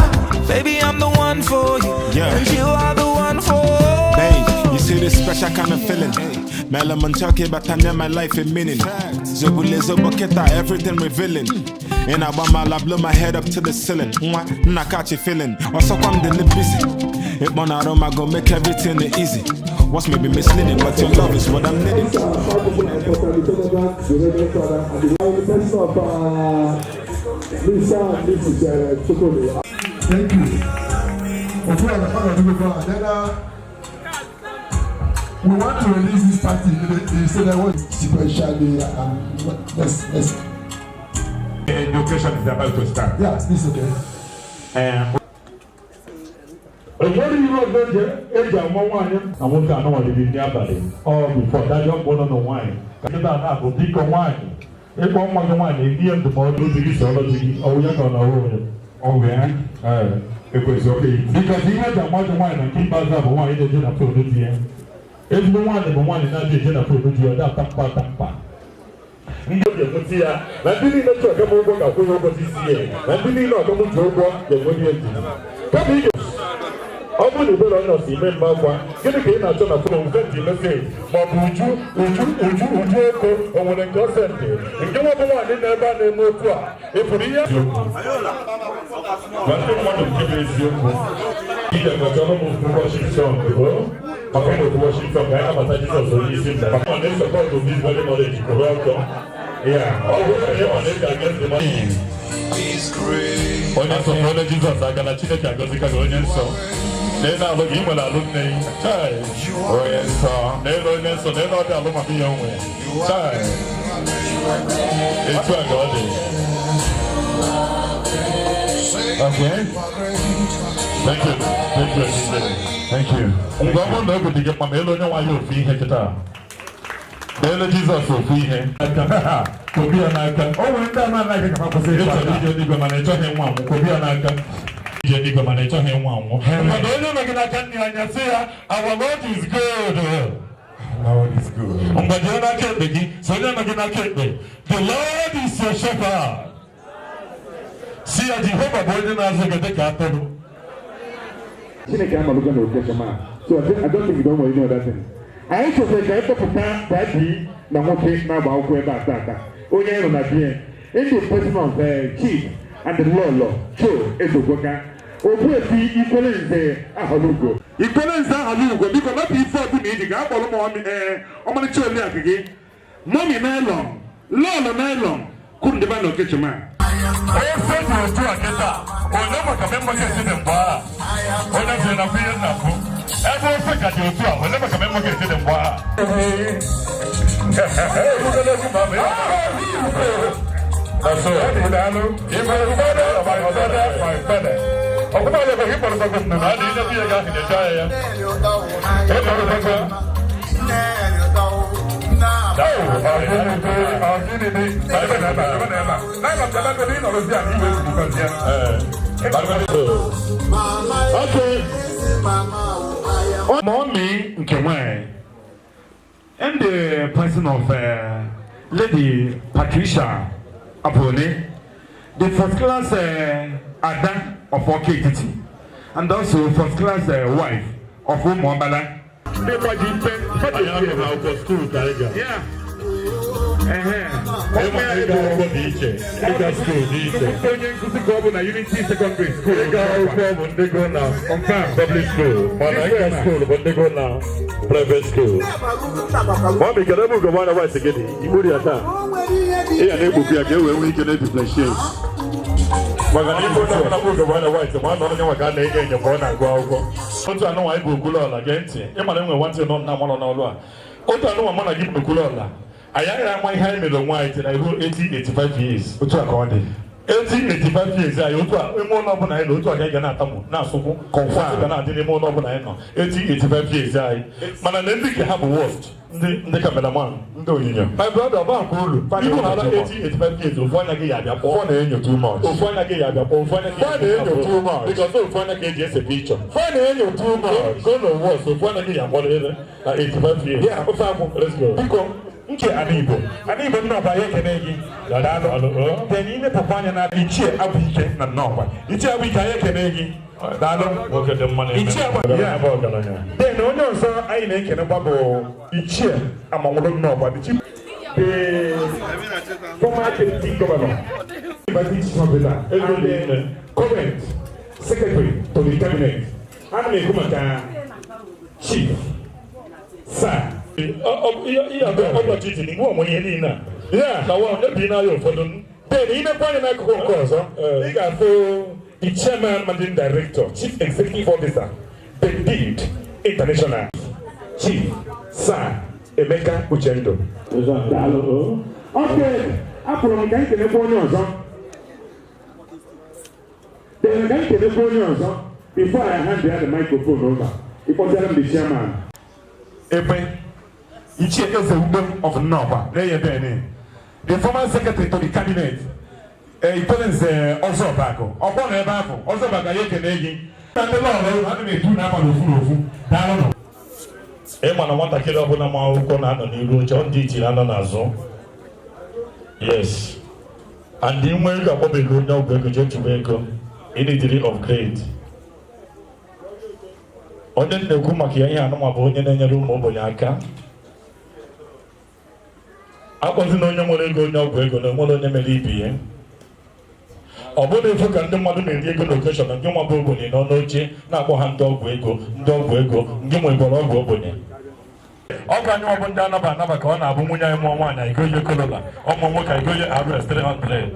Baby, I'm the one for you. Yeah. And you are the one for Hey, you see this special kind of feeling. Melaman talking about time my life in meaning. Zobule zoboketa, everything revealing. In Abamala, blow my head up to the ceiling. Mwa, na catch a feeling. Also, I'm the busy. It born aroma go make everything easy. What's maybe misleading, but your love is what I'm needing. Lisa and Mrs. Chokole. Thank you. Then, we want to release this party immediately so that what sequentially and let's Education is about to start. Yeah, it's okay. Enwere ihe ọzọ eji amụ nwaanyị na nwoke anọnwadịrị nri abalị ọ before dadị ọkpọ nọ na nwaanyị ka nkịta na-abụ biko nwaanyị ịkpọ nwa gị nwaanyị ihe ndụmọdụ obi gị sọrọ di gị ọwụ ya ka ọ na-ọwụ onye ọwụ ya ekwesị ọka iti because ihe eji amụ ajọ nwaanyị na nke ikpeazụ a bụ nwaanyị na-eje na phone di ya. Ezigbo nwaanyị bụ nwaanyị na-adị eje na phone di ya, ọ dị ata mkpa ata mkpa ndị obi enweta ya na ndị niile chọrọ ọgam ụgwọ ga-akwụ ya ụgwọ n'isi ya na ndị niile ọgam ji ụgwọ ga-enwe ihe ndidi kama ị ọ bụrụ na ibere onye ọsọ ime mma akwa gịnị ka ị na-achọ na phone send message ma ọ bụ uju uju uju uju oko o nwere nke ọ send nke nwa bụ nwaanyị na ebe a na-eme otu a ị pụrụ ihe gwa ndị mmadụ nke bụ eziokwu ị ga-akọchọrọ m ofu worship song o maka ụmụ ofu worship song ka anyị nabata Jizọs onye isi mba maka ọ na-esọpọtụ this very knowledge kwụrụ ọtọ ya ọ bụrụ na ọ na-eji against the money onye nsọ onye Jizọs aka na Chineke agọzika gị onye nsọ n'elu alụ gị ị nwere alụ nne gị chai onye nsọ n'elu onye nsọ n'elu ọbịa alụ maka ihe onwe chai etu a ka ọ dị. Okay. Thank you. Thank you, DJ. Thank you. Ngwa ọ bụrụ na obi dị gị mma ma elu onye nwaanyị ofu ihe kịta. Meele Jizọs ofu ihe. Kobi ya n'aka. O nwere ndị ama anaghị ka ha kwụsị. Ị chọrọ ije n'igwe mana ị chọghị ịnwụ anwụ. Kobi ya n'aka. Ije n'igwe mana ị chọghị ịnwụ anwụ. Mana onye nọ gị n'aka nri anya, sị ya, "Our Lord is good." Lord is good. Mgbe jee n'aka ekpe gị, sị onye nọ gị n'aka ekpe, "The Lord is your shepherd." Si ya, Jehova bụ onye na-azụ gị dịka atụrụ. Chineke amalugo na occasion a. So I don't think we don't want any other thing. Anyị chọsịrị ka anyị kpọpụta daddy na nwoke na-agba akwụkwọ ebe a tata. Onye anyị nọ na bie. In the person of Chief and the Lolo Joe Ezeogoka. Ogbuefi Ikwere Nze Ahalugo. Ikwere Nze Ahalugo, biko napụ ife ọbụla iji ga akpọrọ m ọmị ee ọmarịcha oliakụ gị. Mommy nylon, Lolo nylon, kwuru ndị ba na occasion a. Ofe dị otu a kịta, onye maka main market dị mgbe a? Onye sịrị na ihe nna kwụ ebe ofe ka dị otu a, onye maka main market dị mgbe a? Ebugala egwu ma mee. Na so, my father, my father, my father. Ọkpụkpọ ya bụ ịkpọrọ gbagbo m na a na-enye biya gị ahụ na-eche anya ya. Ịkpọrọ gbagbo. Okay. Mommy nke nwanyị, in the person of Lady Patricia Apone, the first class Ada of Oketiti, and also first class wife of Umuobala. Ndị gbaji mpe. Anyị agụrụ akwụkwọ school ka anyị ga. Yeah. Ịma ịga akwụkwọ dị iche, ịga school dị iche. Onye nkụzi ka ọ bụ na Unity Secondary School. Ịga akwụkwọ bụ ndị gụ na public school, mana ịga school bụ ndị gụ na private school. Mommy, kedu ebe ugogbe anya white gị dị? Igburu ya taa. Ị ga na-ekpokwu ya ka e wee nwee ike na-edifferentiate. Maka na ife onye ọbụla bụ ugogbe anya white ma ọ nọrọ onye maka a na-enyo enyo ka ọ na-agụ akwụkwọ. Otu anụnwa anyị bụ okwuluọla, gee ntị. Ịmara enwe nwantị nọ na amarọ n'ọlụ a. Otu anụnwa mụ na gị bụ okwuluọla. Anyị agaghị ama ihe anyị mere onwe anyị tiri anyị ruo 80, 85 years. Otu a ka ọ dị. 80, 85 years anyị, otu a ime ụlọ ọbụla anyị nọ, otu a ka anyị ga na-atamụ na-asụkwu. Confirm. Ga na-adị n'ime ụlọ ọbụla anyị nọ 80, 85 years anyị. Mana na ndị nke ha bụ worst, ndị cameraman. Ndị onyinyo. My brother, ọba nke uru. Fada Ibu hara too much. 80, 85 years, ofu anya gị ya abịa kpọọ. Fọ na-enyo too much. Ofu anya gị ya abịa kpọọ, ofu anya gị ya Fọ na-enyo too much. Because ofu anya ka eji ese picture. Fọ na-enyo too much. Go no worse, ofu anya gị ya akpọrọ ere na 85 years. Yeah, ofe akwụ. Let's go. Biko, nke ana Igbo. Ana Igbo nnọkwa ya ekene gị. Daalụ. Then ịnepụkwa anya na Ichie Abụike na nnọkwa. Ichie Abụike, anyị ekene gị. Daalụ. Nwoke dị mma na-eme. Ichie Abụ Ọgaranya bụ ọgaranya. Then onye ọzọ anyị na-ekenekwa bụ Ichie Amanwụrụ nnọkwa, the chief, the former deputy governor, University Hospital, and the current secretary to the cabinet. Ana m ekwu maka Chief Sir. Ihe ọgọchị dị n'igwe ọmụ ihe niile a. Yeah. Na wa ebi n'ahịa ụfọdụ. Then inekwa anya n'akụkụ nke ọzọ, ị ga-afụ the chairman, managing director, chief executive officer, Bendid International, Chief Sir Emeka Uchendo. Daalụ. Okay, apụrụ m ka m kenekwa onye ọzọ. Then ka m kenekwa onye ọzọ before I hand the microphone over. Ịkpọtara m the chairman. Ekpe Ichie Eze Ugbo of Nnọkwa na-enye bene, the former secretary to the cabinet, Ikwelenze Ọzọbakụ ọgbọ nọ ebe ahụ. Ọzọbakụ, anyị ekene gị na ndị lọọlọ ana m etu na-ama n'ofu n'ofu. Daalụ nụ. Ịma na nwatakịrị ọbụla ma akwụkwọ na-anọ n'iru oche, ndị itiri anọ n'azụ. Yes. And inwe ego akpọbeghị onye ọgwụ ego jee chụba ego. Ịnidiri upgrade. Onye m na-ekwu maka ya ihe anụma bụ onye na-enyere ụmụ ogbenye aka. Akpọzina onye nwere ego onye ọgwụ ego na onwere onye mere ibi ya. Ọ bụrụ efu ka ndị mmadụ na-eri ego n'occasion, ndị nwa bụ ogbenye nọ n'oche na-akpọ ha ndị ọgwụ ego, ndị ọgwụ ego, ndị nwekwara ọgwụ ogbenye. Ọ bụ anyị bụ ndị anaba anaba ka ọ na-abụ nwunye anyị mụọ nwaanyị, igoye Corolla, ọmụ nwoke igoye RS 300.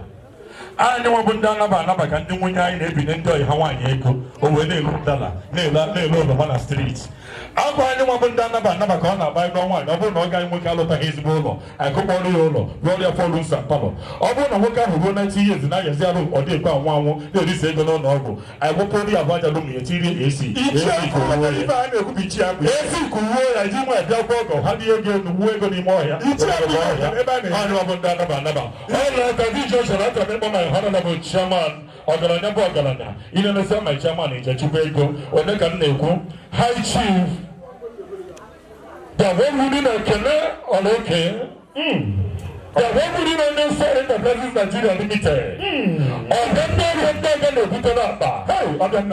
Anyị nwa bụ ndị anaba anaba ka ndị nwunye anyị na-ebinye ndị ọyị ha nwaanyị ego. O wee na-elu ụdara, na-elu oroma na street. Agwa anyị nwa bụ ndị anaba anaba ka ọ na-agba ịnụ nwaanyị. Ọ bụrụ na ọ gaghị nwoke alụtaghị ezigbo ụlọ, akụkpọrọ ya ụlọ, rụọrọ ya four rooms and parlour. Ọ bụrụ na nwoke ahụ ruo 90 years na-ayazi arụ, ọ dị ekwe anwụ anwụ, na-erisi ego n'ụlọ ọgwụ, anyị gwụpụrụ ya bụ aja room ya, tirie AC. AC kụwuo ya, AC kụwuo ya, ji nwa bịa gwọ ọgọ ha dị ego elu, wuo ego n'ime ọhịa. Anyị nwa bụ ndị anaba anaba. Ọ na-aka dị iche chọrọ achọrọ ịkpọ my honorable chairman. Ọgaranya bụ ọgaranya. Ilenesia my chairman, Ijechukwu ego onye ka m na-ekwu, High Chief Dawowuri na Ekene Ọlaoke, Dawowuri na onye nsọ Enterprises Nigeria Limited. Ọga ndị ọrụ, ndị ọga na-ebute n'akpa na m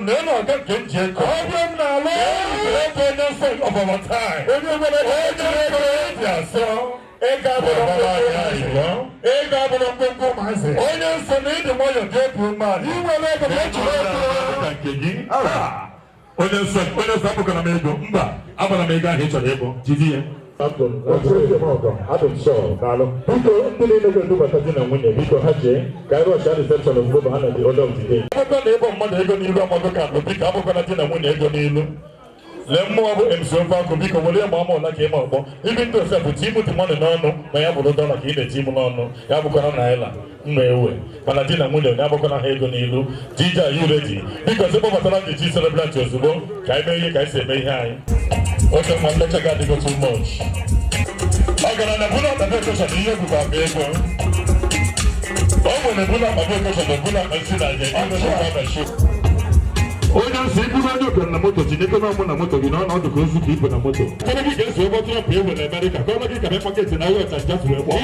na ọga nke m ji ego ọbịa m na-alụ ego, onye nsọ of our time, onye nwere onye ego eji asọ ego abụrụ mkpụmkpụ, ego abụrụ mkpụmkpụ ụmụazị. Onye nsọ na ịdị nwayọ dị obi umeala, inwere ego ma ejiri ego ka nke gị. Onye nsọ, onye nsọ, abụkwana m ego mba, agbara m ego ahụ ị chọrọ ịbụ, jide ya. Adị m sure. Daalụ. Biko, ndị niile ga-edubata di na nwunye, biko ha jee ka anyị rush reception ozugbo ba ha na the order of the day. Abụkwa na ịbụ mmadụ ego n'ilu amago ka ndụ. Biko, abụkwana di na nwunye ego n'ilu. Lee mmụọ bụ MC ofe akụ. Biko, were ma ama ụla ka ịma ọkpọ ibi ndị ofe bụ timu dị mmadụ n'ọnụ, ma ya bụrụ dọla ka ị na-eti mụ n'ọnụ, ya bụkwana naira mma ewe. Mana di na nwunye, onye abụkwana ha ego n'ilu. DJ, are you ready? Biko, sị kpọbatara ndị chi celebrant ozugbo ka anyị mee ihe ka anyị si eme ihe anyị. Oke mma nlecha gị adịgo too much. Ọgaranya bụrụ akpa okosha na ihe bụkwa akpa ego. O nwere bụrụ akpa okosha na bụrụ akpa nsi na aja ego. Onye nsọ, iburu onye okenye na moto, tinyekọ na ọmụ na moto gị na ọnọdụ ka ozu ka ibu na moto. Kọrọ gị ga-eso ụgbọ Trump ewe na Amerịka, kọrọ gị ka bịa market na ahịa ọcha wee gbọọ.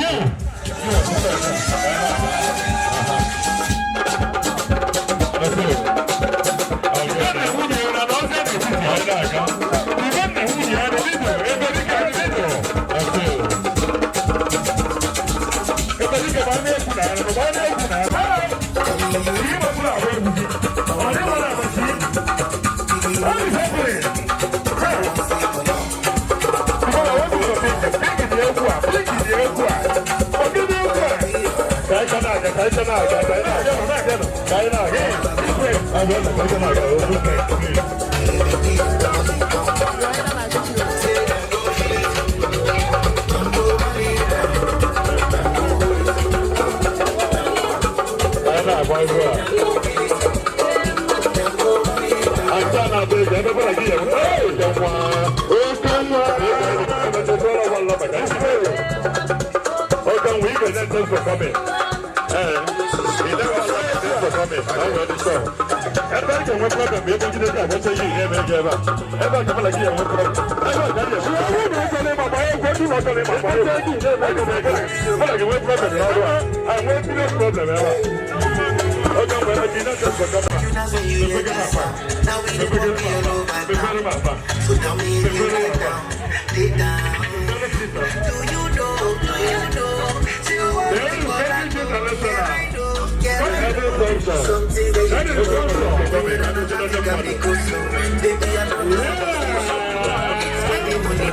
Thanks for coming. Thanks for coming. I'm ready, sure. Ebe a ga-enwe problem ma ebe jide ga-agbacha ihe ihe eme ebe a. Ebe a ka mụ na gị enwe problem. Ebe a ka anyị enwe mụ na gị nwee problem n'ọrụ a. Anyị nwee serious problem ebe a. Oge mgbe ebe gị na-ese for camera. Mepegere m akpa. Mepegere m akpa. Mepegere m akpa. Do you know? Do you know? See what Something that you don't know. Africa make go slow. Baby, I know. Spending money.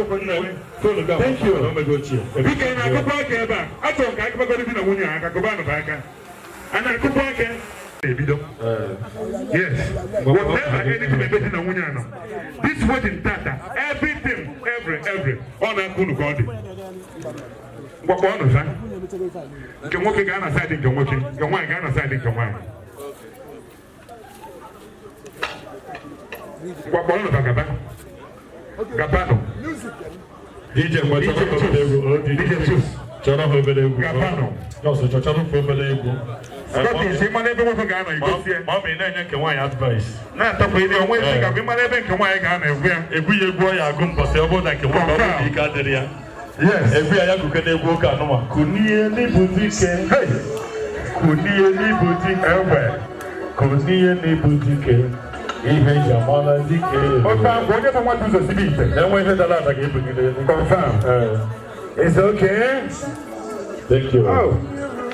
Thank you. Biko, ị na-akụkọ aka ebe a. Achọrọ m ka akụkọgoro di na nwunye a aka, kụbanụ bụ aka. A na-akụkọ aka ebido. Yes. Whatever, anything ebe di na nwunye a nọ. This wedding tata, everything, every, ọ na-akụ unu ka ọ dị. Mgbakọ ọnụ sa. Nke nwoke gaa na side nke nwoke, nke nwaanyị gaa na side nke nwaanyị. Mgbakọ ọnụ ka gaba. Gabanụ. DJ, ngwa, chọrọ ha obere egwu. O DJ, chọrọ ha obere egwu. Gabanụ. Just chọrọ ha obere egwu. Scottish, ị mara ebe nwoke ga-anọ, igosi ya. Ma ọ bụ ị na-enye nke nwaanyị advice. Na-atọpụ ili onwe isi ka ị mara ebe nke nwaanyị ga-anọ, egwu ya. Egwu ya, egwu ọ ya agụ mbọsị ọ bụrụ na nke nwoke ọ bụrụ na ike adịrị ya. Yes. Egwu ya, ya gụke n'egwu oge anụma. Kunie n'ibu dike. Kunie n'ibu dike. Egbe. Kunie n'ibu dike. Ihe eji amala dike. Oke agwụ, onye bụ nwata ụzọ sibe ite. Enwe ihe dara ada ga-ebugide elu. Confirm. It's okay. Thank you. Oh,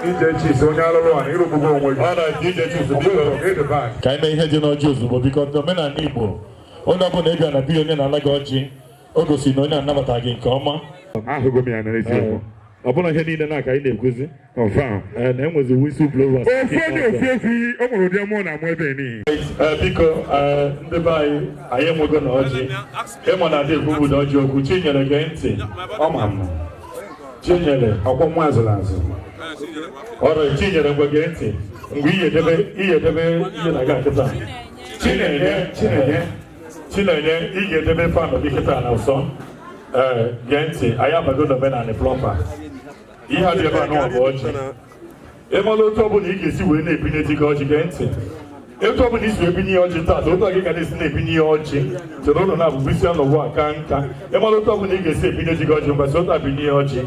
DJ Chiefs, onye alụrụ a na ịrụgbugo onwe gị. All right, DJ Chiefs, biko. Ịdị back. Ka anyị mee ihe dị n'ọjị ozugbo biko ndị omenala Igbo onye ọbụla ịbịa na biya onye na-ala gị ọjị o gosiri na onye anabata gị nke ọma. Ahụgo m ya n'eziokwu. Ọ bụla ihe niile na-aka anyị na-ekwuzi. Confirm. Ee, na enwezi whistle blowers. Ofu onye ofu efi, o nwere ụdị ọmụọ na-amụ ebe niile. Ee, biko ee, ndị be anyị anyị enwego na ọjị ịma na adị ekwubu na ọjị okwu. Chinyere, gee ntị. Ọ ma mma. Chinyere. Ọkwọ nwa azụrụ azụ. Ọrụ Chinyere, ngwa gee ntị mgbe ihe edebe ihe edebe ihe na-aga nkịta. Chinenye, Chinenye, Chinenye, ị ga-edebe fanụ gị kịta na ụsọ. Ee, gee ntị, anyị abago n'omenala proper. Ihe a dị ebe a n'ụwa bụ ọjị. Ịmala otu ọbụla ị ga-esi wee na-ebinye di gị ọjị. Gee ntị, etu ọbụla isi ebinye ya ọjị taata, otu a gị ga na-esi na-ebinye ya ọjị chere ụlọ na-abụbụ isi n'ụwa aka nka. Ịmala otu ọbụla ị ga-esi ebinye di gị ọjị, mgbe otu a binye ya ọjị.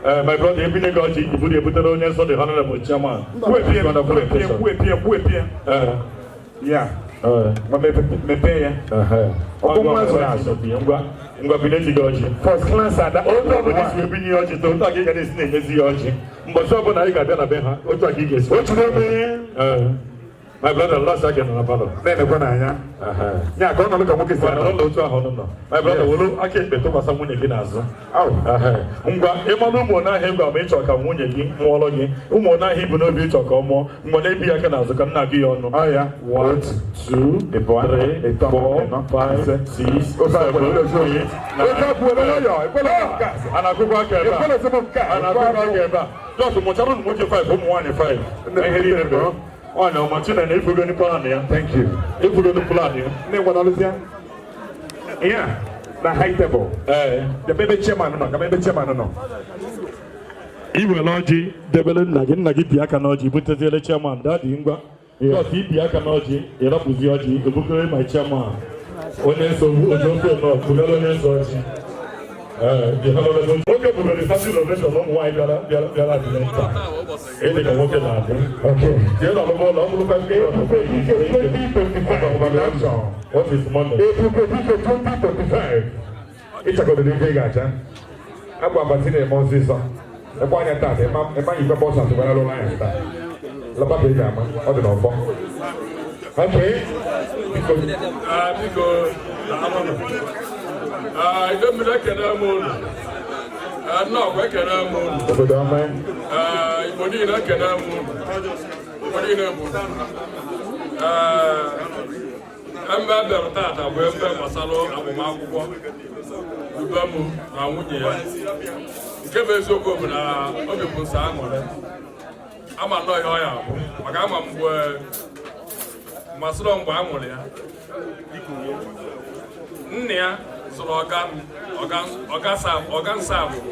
Ee, my brother, ebinye gị ọjị, iburu ebutere onye nsọ, the honorable chairman. Kwuepie, kwuepie, kwuepie, kwuepie. Ee. Ya. Ma mepee ya. Ọkwọ nwa azụrụ azụ. Ngwa ngwa, binye di gị ọjị. First class ada. Otu ọbụla isi ebinye ya ọjị taa, otu a ka ị ga na-esi na-emezi ya ọjị. Mbọchị ọbụla anyị ga-abịa na be ha, otu a ka ị ga-esi. Otu n'ome. Ee. My brother, last aka nọ na palọ. Na-emekwa n'anya. Ya ka ọ nọrọ ka nwoke si Nọrọ n'otu ahụ nọ. My brother, were aka ekpe tụkwasị nwunye gị n'azụ. Ngwa, ịmalụ ụmụ one ahụ ịgwa ma ịchọ ka nwunye gị mụọrọ gị, ụmụ one ahụ ibu n'obi ịchọ ka ọ mụọ, mgbe na-ebi aka n'azụ ka nna gị ya ọnụ. 1, 2, 3, 4, 5, 6, 7, 8, 9. A na-akụkọ aka ebe a. A na-akụkọ aka ebe a. Just mụchara ụmụ nwoke 5, ụmụ nwaanyị 5. Ihe niile bụ. Nwaanyị ọma Chinenye, ifugoni plan ya. Thank you. Ifugoni plan ya. Ndị ngwa ya na high table. Ee. Debe ebe chairman nọ, gaba ebe chairman nọ. I were ọjị debere nna gị, nna gị bi aka n'ọjị buteziere chairman. Daddy, ngwa. Just ibi aka n'ọjị, ịrapụzi ọjị, ebukere my chairman. Onye nsọ ojo ofe nọ, bugara onye nsọ ọjị. Ee, the honorable oge bugara standing ovation. Ụmụ nwaanyị bịara bịara bịara adịrị nta. Ịdị ka nwoke na-adị. Jee n'ọlụmọ ụlọ, ọ bụrụkwa nke What is money? Ebuka Dike 2025. Ịchagodoro ife ị ga-acha. Agwa abatị na-eme ọsịsọ. Ekwe anya taata, ịma ikpe bọs atụgbara lụrụ anya taa. Lọba ka ị ga-ama, ọ dị n'ọfọ. Okay. Biko. Biko, daalụnụ. Ife mmiri, ekene m unu. Nnọọ, ekene m unu. Obodo ọma. Igbo niile, ekene m unu. Igbo niile bụ ebe e bịara tata bụ ebe gbasara agbamakwụkwọ Dubem na nwunye ya. Nke bụ eziokwu bụ na obi bụ nsọ aṅụrị ama nnọọ ihe ọ ya bụ maka ama mgbe masịrị mgbe a mụrụ ya, nna ya zụrụ ọga nsa abụrụ.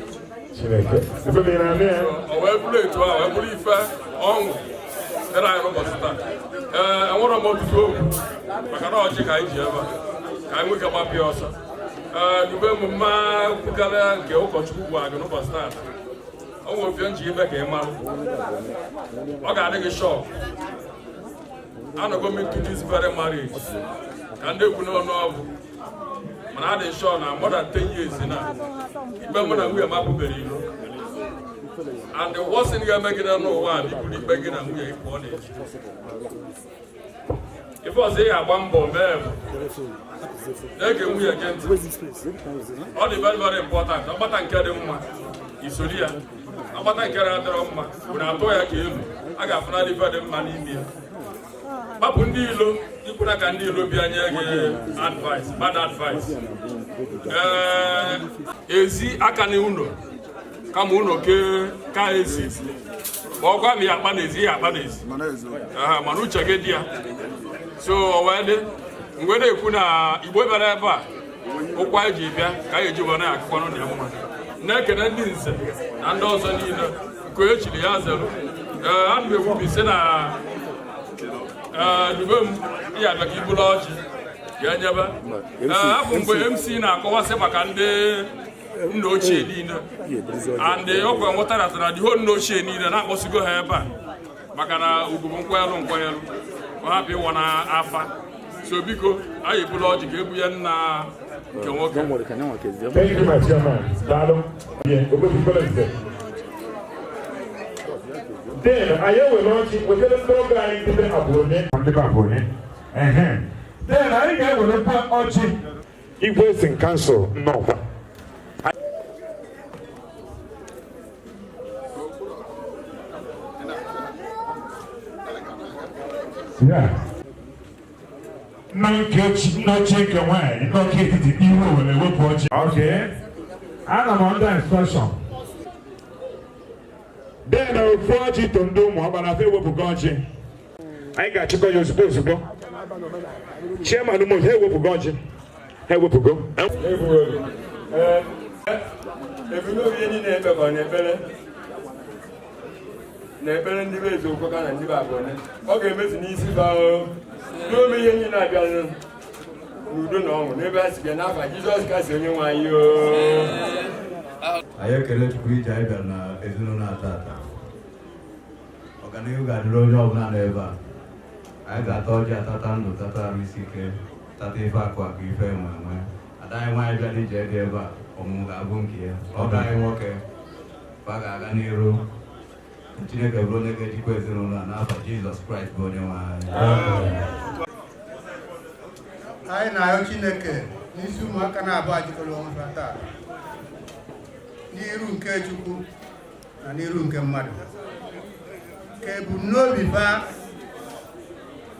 Chineke. Ife dị na ya. O wee bụrụ etu a wee bụrụ ife ọṅụ dịrị anyị n'ụbọchị taa. Ee, enwere m ọtụtụ okwu maka na ọchị ka anyị ji ebe a ka anyị nwee ike gbapịa ọsọ. Ee, dube m mma kwukarịa nke ụkọchukwu gwa gị n'ụbọchị taa. O nwere ofe nji ime ka ị mara, ọ ga-adị gị shock. Anọgo m into this very marriage ka ndị ekwu n'ọnụ ọgwụ, mana adị sure na more than 10 years na ikpe mụ na nwunye m apụbeghị ilo. And the worst thing ga-eme gị n'ụwa a bụ iburu ikpe gị na nwunye gị pụọ n'ezi. Ife ọzọ ị ga-agba mbọ mee bụ na-ege nwunye gị ntị. Ọ dị very very important. Ọgbata nke dị mma, isori ya. Ọgbata nke na-adịrọ mma bụ na atụ ya ka elu a ga-afụnarị ife dị mma n'ime ya. Kpapụ ndị ilo, ikwuna ka ndị ilo bịa nye gị advice, bad advice. Ee, ezi aka na ụlọ kama ụlọ ke ka ezi ma ọ gwa m ya akpa n'ezi ya akpa n'ezi. Aha, mana uche gị dị ya. So o wee dị mgbe na-ekwu na Igbo bịara ebe a, ụkwa eji bịa ka anyị eji wee na-akụkwanụ na ya mma, na-ekene ndị nze na ndị ọzọ niile nke onye chiri ya zelu. Ee, ana m ekwubi sị na ee, dube m ya abịa ka ibulu ọjị ya nyebe. Ee, afọ mgbe MC na-akọwasị maka ndị nna ochie niile and ọkwa nwetara na the whole nna ochie niile na-akpọsigo ha ebe a maka na ugwu bụ nkwanyelụ nkwanyelụ ka ọ hapụ ịwọ na afa. So biko, anyị ebula ọjị ka ebu ya nna nke nwoke. Thank you, my chairman. Daalụ. Yeah, Obebukwala nze. Then, anyị ewere ọjị wetara ndị ọgọ anyị ndị be abụọ ndị be abụọ. Ehe. Then, anyị ga-ewerekwa ọjị Igwe in Council nnọkwa. Yeah. Nna nke nna ochie nke nwaanyị, nna oke etiti iwe were wepụ ọjị. Okay. Ana m under instruction. Then ofu ọjị to ndị ụmụ ọgbara afọ ewepụgo ọjị. Anyị ga-achịkọ ya ozugbo ozugbo. Chairman ụmụ ha ewepụgo ọjị. Ha ewepụgo. Ebumnobi ihe niile ekpekọrọ n'ekpere na ekpere ndị be eze okwoka na ndị be abụọ ọ ga-emezu n'isi ba n'ome ihe niile abịanụ n'udo na ọṅụ n'ebe a si bịa n'afa Jizọs Kraịst onye nwe anyị o. Anyị ekele Chukwu ije anyị bịara na ezinụlọ a tata. Ọganihu ga-adịrị onye ọbụla nọ ebe a. Anyị ga-ata ọjị, atata ndụ, tata arụ isi ike, tata ife akụ akụ, ife enwe enwe. Ada anyị nwaanyị bịara ije dị ebe a, ọmụmụ ga-abụ nke ya. Ọgọ anyị nwoke fa ga-aga n'iru. Chineke bụrụ onye ga-ejikwa ezinụlọ a n'afa Jizọs Kraịst bụ onye nwe anyị. Anyị na-arịọ Chineke n'isi ụmụaka na-abụọ jikọrọ onwe ha taa n'iru nke Chukwu na n'iru nke mmadụ, ka ebumnobi fa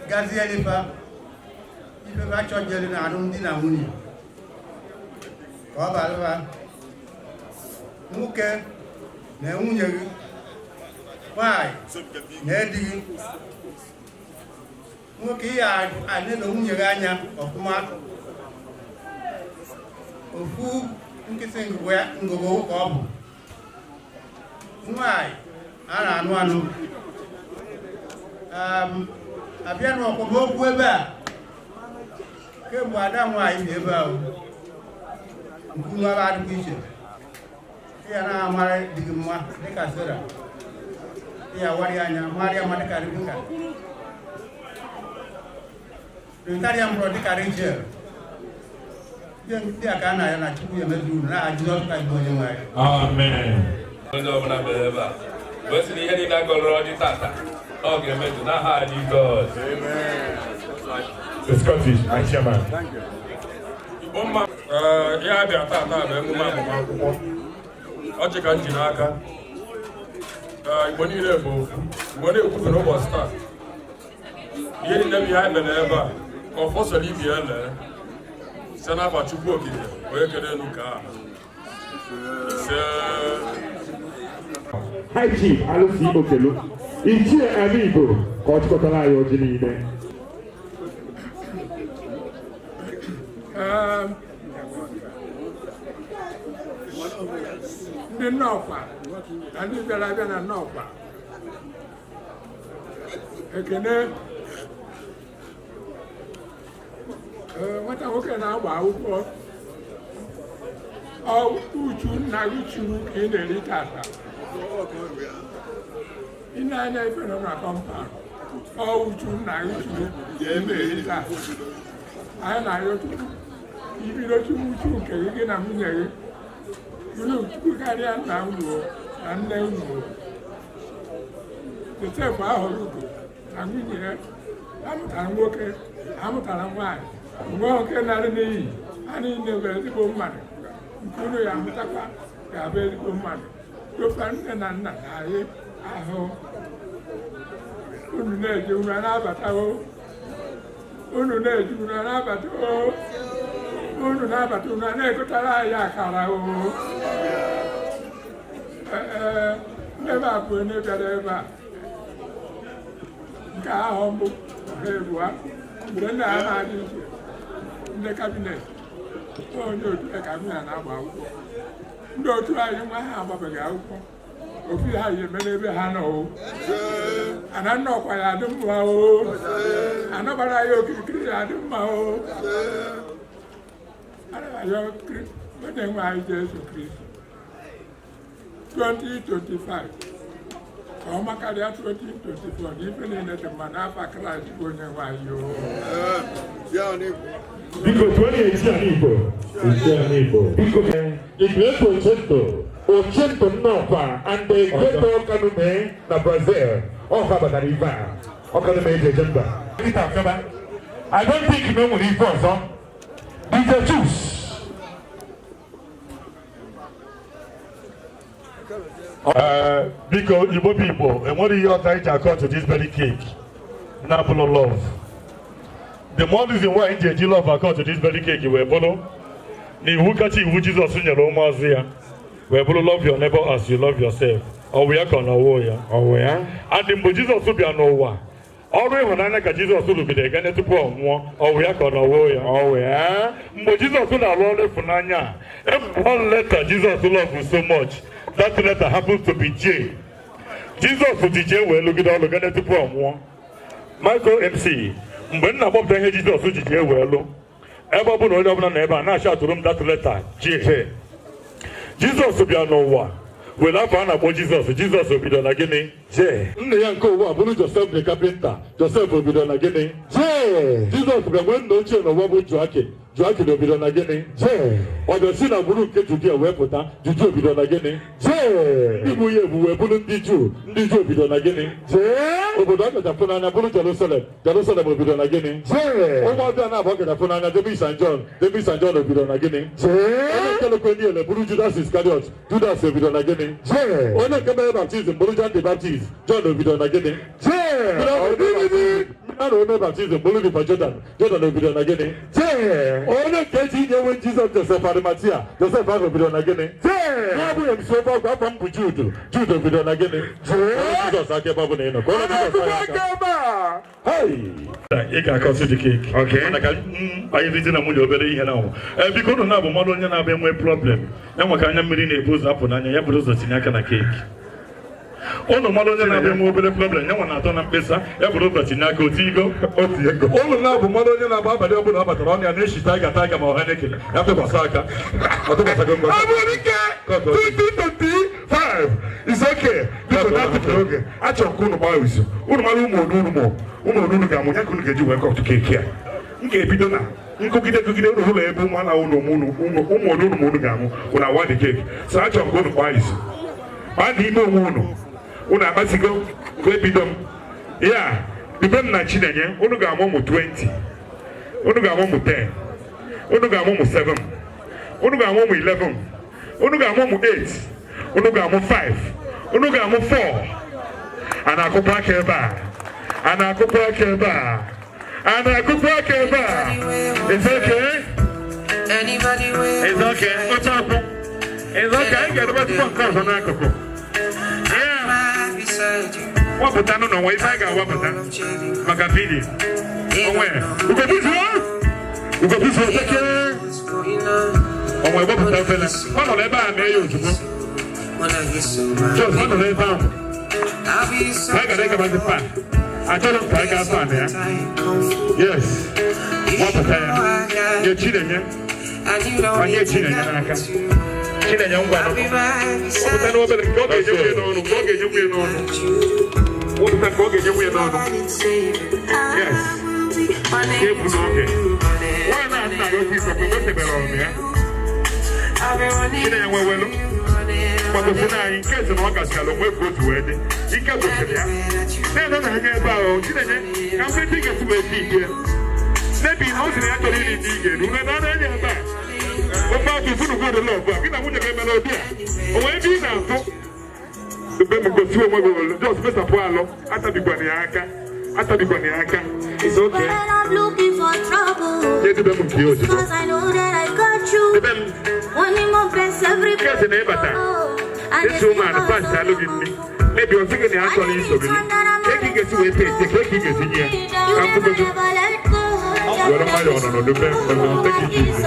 gazieli fa ife fa chọjere na alụmdi na nwunye, ka ọ bara fa nwoke na nwunye gị, nwanyị na di gị. Nwoke, ihe anelo nwunye gị anya ọfụma, ofu nkịtị ngụgụ ka ọ bụ nwanyị a na-anụ anụ. Abịa n'ọkwụmokwu ebe a kemgbe ada nwaanyị bi ebe ahụ nke unu aba adịkwa iche. Ya na-amara dị gị mma dịka Sera, ya wara anya mara ya mma dịka Rebeka, rịtarịa mkpọrọ dịka Rachel. Ndị a ka a na-ya na Chukwu ya emezu unu n'aha Jizọs Kraịst bụ onye nwe anyị. Amen. Onye ọbụla mere ebe a wee sị na ihe niile agọrọ ọjị tata ọ ga-emezu n'aha Jizọs. The Scottish, my chairman. Igbo mma. Ihe a bịara tata bụ emume agbamakwụkwọ. Ọjị ka m ji n'aka. Igbo niile bụ ofu. Igbo na-ekwufe n'ụbọchị taa ihe niile bụ ihe anyị mere ebe a ka ọ fọsọrọ ibi ya lee site n'afa Chukwu Okike onye kere elu ka a ise. High Chief Alụsị Okelu, Ichie ala Igbo, ka ọ chịkọtara anyị ọjị niile. Ndị nnọkwa na ndị bịara abịa na nnọkwa, ekene. Nwata nwoke na-agba akwụkwọ, ọ uchu nna gị churu ka ị na-eri tata. Ị na-anya ife nọ na compound, ọ uchu nna gị churu ka ị na-eri tata. Anyị na-arịọ Chukwu ibido chukwu uchu nke gị, gị na nwunye gị, unu chukwu karịa nna unu na nne unu. Josef ahụrụ ugo na nwunye ya amụtara nwoke, amụtara nwaanyị, nwa nwoke narị n'iyi. Ha niile bụ ezigbo mmadụ. Nke unu ya amụtakwa ga-abụ ezigbo mmadụ. Dofa nne na nna na anyị ahụ unu na-eje, unu na-abatawo, unu na-eje, unu na-abatawo, unu na-abata, unu na-egotara anyị akara o. Ee, ndị ebe a bụ onye bịara ebe a nke ahụ mbụ ha ebua mgbe ndị a na-adị iche ndị cabinet onye otu ya ka m ya na-agba akwụkwọ. Ndị otu anyị nwa ha agbabeghị akwụkwọ ofu ha yi eme n'ebe ha nọ o. Ana nnọkwa ya adị mma o, anabara ya okirikiri ya adị mma o. Ana m ayọ onye nwe anyị Jesu Kristi 2025 Ka ọ makarịa 2024 na ife niile dị mma n'afa Kraịst bụ onye nwe anyị o. Biko tụọ na esi ala Igbo. Esi ala Igbo. Biko Iglesia Ochento, Ochento nnọkwa and the Great Ọkanume na Brazil. Ọ batara ife a. Ọkanume eji eje mba. Peter Afeba. I don't think na o nwere ife ọzọ. DJ Chuks. Biko Igbo bụ Igbo, enwere ihe ọzọ anyị ji akọ to this very cake na-abụlụ love. The more reason why anyị ji eji love akọ to this very cake wee bụrụ na iwu kacha iwu Jizọs nyere ụmụazụ ya wee bụrụ love your neighbor as you love yourself. Ọ wụ ya ka ọ na ọwụ ya? Ọ wụ ya. And mgbe Jizọs bịa n'ụwa, ọrụ ịhụnanya ka Jizọs rụgide ganye tupu ọ nwụọ. Ọ wụ ya ka ọ na ọwụ ya? Ọ wụ ya. Mgbe Jizọs na-arụ ọrụ ịfụnanya a, one letter Jizọs love so much, that letter happens to be J. Jizọs ji J wee lụgide ọrụ ganye tupu ọ nwụọ. Michael MC, mgbe m na-akpọpụta ihe Jizọs ji J wee lụ, ebe ọ bụ na onye ọbụla nọ ebe a na-achọ atụrụ m that letter J. Jizọs bịa n'ụwa were afọ a na-akpọ Jizọs. Jizọs obido na gịnị? J. Nna ya nke ụwa bụrụ Joseph the carpenter. Joseph obido na gịnị? J. Jizọs bịa nwee nna ochie n'ụwa bụ Joakim. Joakim obido na gịnị? J. Ọ bịa si na gburu nke Judia wee pụta. Judia obido na gịnị? J. Ndị bụ ya ebu wee bụrụ ndị Juu. Ndị Juu obido na gịnị? J. Obodo a kacha fụ n'anya bụrụ Jerusalem. Jerusalem obido na gịnị? J. Ụmụọbịa na-abụ kacha fụ n'anya James and John. James and John obido na gịnị? J. Onye nke lekwe niile bụrụ Judas Iscariot. Judas obido na gịnị? J. Onye nke mere baptizim bụrụ John the Baptist. John obido na gịnị? J. A na-eme baptizim bụrụ River Jordan. Jordan obido na gịnị? J. Onye nke ji inyewe Jizọs Joseph Arimatia. Joseph ahụ obido na gịnị? J. N'ọbụghị m si ofe ọgwụ afọ m bụ Jude. Jude obido na gịnị? J. Jizọs aka ebe ọ bụla ị nọ. Ka onye Jizọs aka. Ebe a. Hey! Ị ga-akọsị dị keeki. Okay. Mana ka anyị rite na nwunye obere ihe na anwụ. Ee, biko unu na-abụ mmadụ onye na-abịa enwe problem. Ya maka anya mmiri na-ebu ụzọ apụ n'anya, ya buru ụzọ tinye aka na keeki. Ụnụ mmadụ onye na-abịa enwe obere problem, ya nwa na-atọ na mkpesa, ya buru ụzọ tinye aka otu igo. Otu ego. Ụnụ na-abụ mmadụ onye na-abụ abalị ọbụla ọ batara ọnụ ya na-eshi taiga taiga ma ọha na-ekele ya tụkwasị aka. Ọ tụkwasịgo ngwa. Aburike 2025 is okay. Biko na atụpụrụ oge. Achọrọ ka unu gbaa izu. Unu mara ụmụ ole unu mụ. Ụmụ ole unu ga-amụ ya ka unu ga-eji wee kọtụ keeki a. M ga-ebido na nkụgide kụgide unu ụlọ ebe ụmụ ala unu ụmụ ụmụ ole unu ma unu ga-amụ. Unu awa dị keeki. So achọrọ ka unu gbaa izu. Gbaa n'ime onwe unu. Unu akpasigo nke ebido m. Ya, dube m na Chinenye, unu ga-amụ ụmụ 20. Unu ga-amụ ụmụ 10. Unu ga-amụ ụmụ 7. Unu ga-amụ ụmụ 11. Unu ga-amụ ụmụ 8. Unu ga-amụ 5. Unu ga-amụ 4. A na-akụkwa aka ebe a. A na-akụkwa aka ebe a. A na-akụkwa aka ebe a. It's okay. It's okay. Oche akwụ. It's okay. Anyị ga-edebe tupu nke ọzọ n'akụkụ. Wapụta nụ n'onwe ife anyị ga-awapụta maka vidiyo. Onwe. Ugobuzuo! Ugobuzuo teke! Onwe wepụta efere. Ọ nọrọ ebe a mee ya ozugbo. Jos, ọ nọrọ ebe ahụ. Anyị gara ịgabazi pan. Achọrọ m ka anyị gaa pan ya. Yes. Wapụta ya. Nye Chinenye. Onye Chinenye n'aka. Chinenye ngwa nụ. Wapụta n'obere nke ọ ga-enye nwunye n'ọnụ. Nke ọ ga-enye nwunye n'ọnụ. Wapụta nke ọ ga-enye nwunye n'ọnụ. Yes. Ga-ebu n'oge. Nwaanyị na nna ya ofe isọ mgbe o tebere ọnụ ya. Chinenye nwewelu. Kwadosi anyị nke ezi na ọ gasịala onwe ka otu wee dị. Ike gwụsịrị ya. Na-ene na anya ebe ahụ, Chinenye, ka mgbe ị ga-esi wee si ike. N'ebi na ọ sị na ya chọrọ iri ndị ị ga-eru, unu na anya ebe a. Ofe atụ funu godo lọgụ a, gị na nwunye gị emere obi a. O nwere ebe ị na-afụ. Mgbe m gosi onwe gị olu, just mesapụ alụ, atabikwana ya aka. Atabikwana ya aka. It's okay. When I'm looking for trouble, Nye dube m nke ya ozugbo. 'cause I know that I got you. Debe m. Wanting more best every Nke ezi na ịbata. This woman pass alụ gị nri. Maybe ọ sị gị na ya chọrọ iso gị. Ka ị ga-esi wee tee ete, ka ị ga-esi nye ya. You Ka m never kwugodu. ever let go. Were nwayọọ nọ n'obe mmemme, take it easy.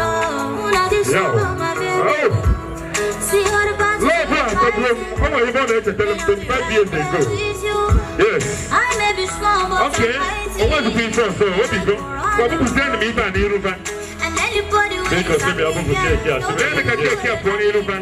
Yeah. Oh. Love a atọgbuo m. O nwere ebe ọ na-echetara m 25 years ago. Yes. I may be small, but Okay. I'm mighty. O nwezikwa ife ọzọ, obigo. Gwa bupụzie m ife a n'iru fa. And anybody who Biko sị bịa bupụ keeki a. Sị bịa ka keeki a pụọ n'iru fa.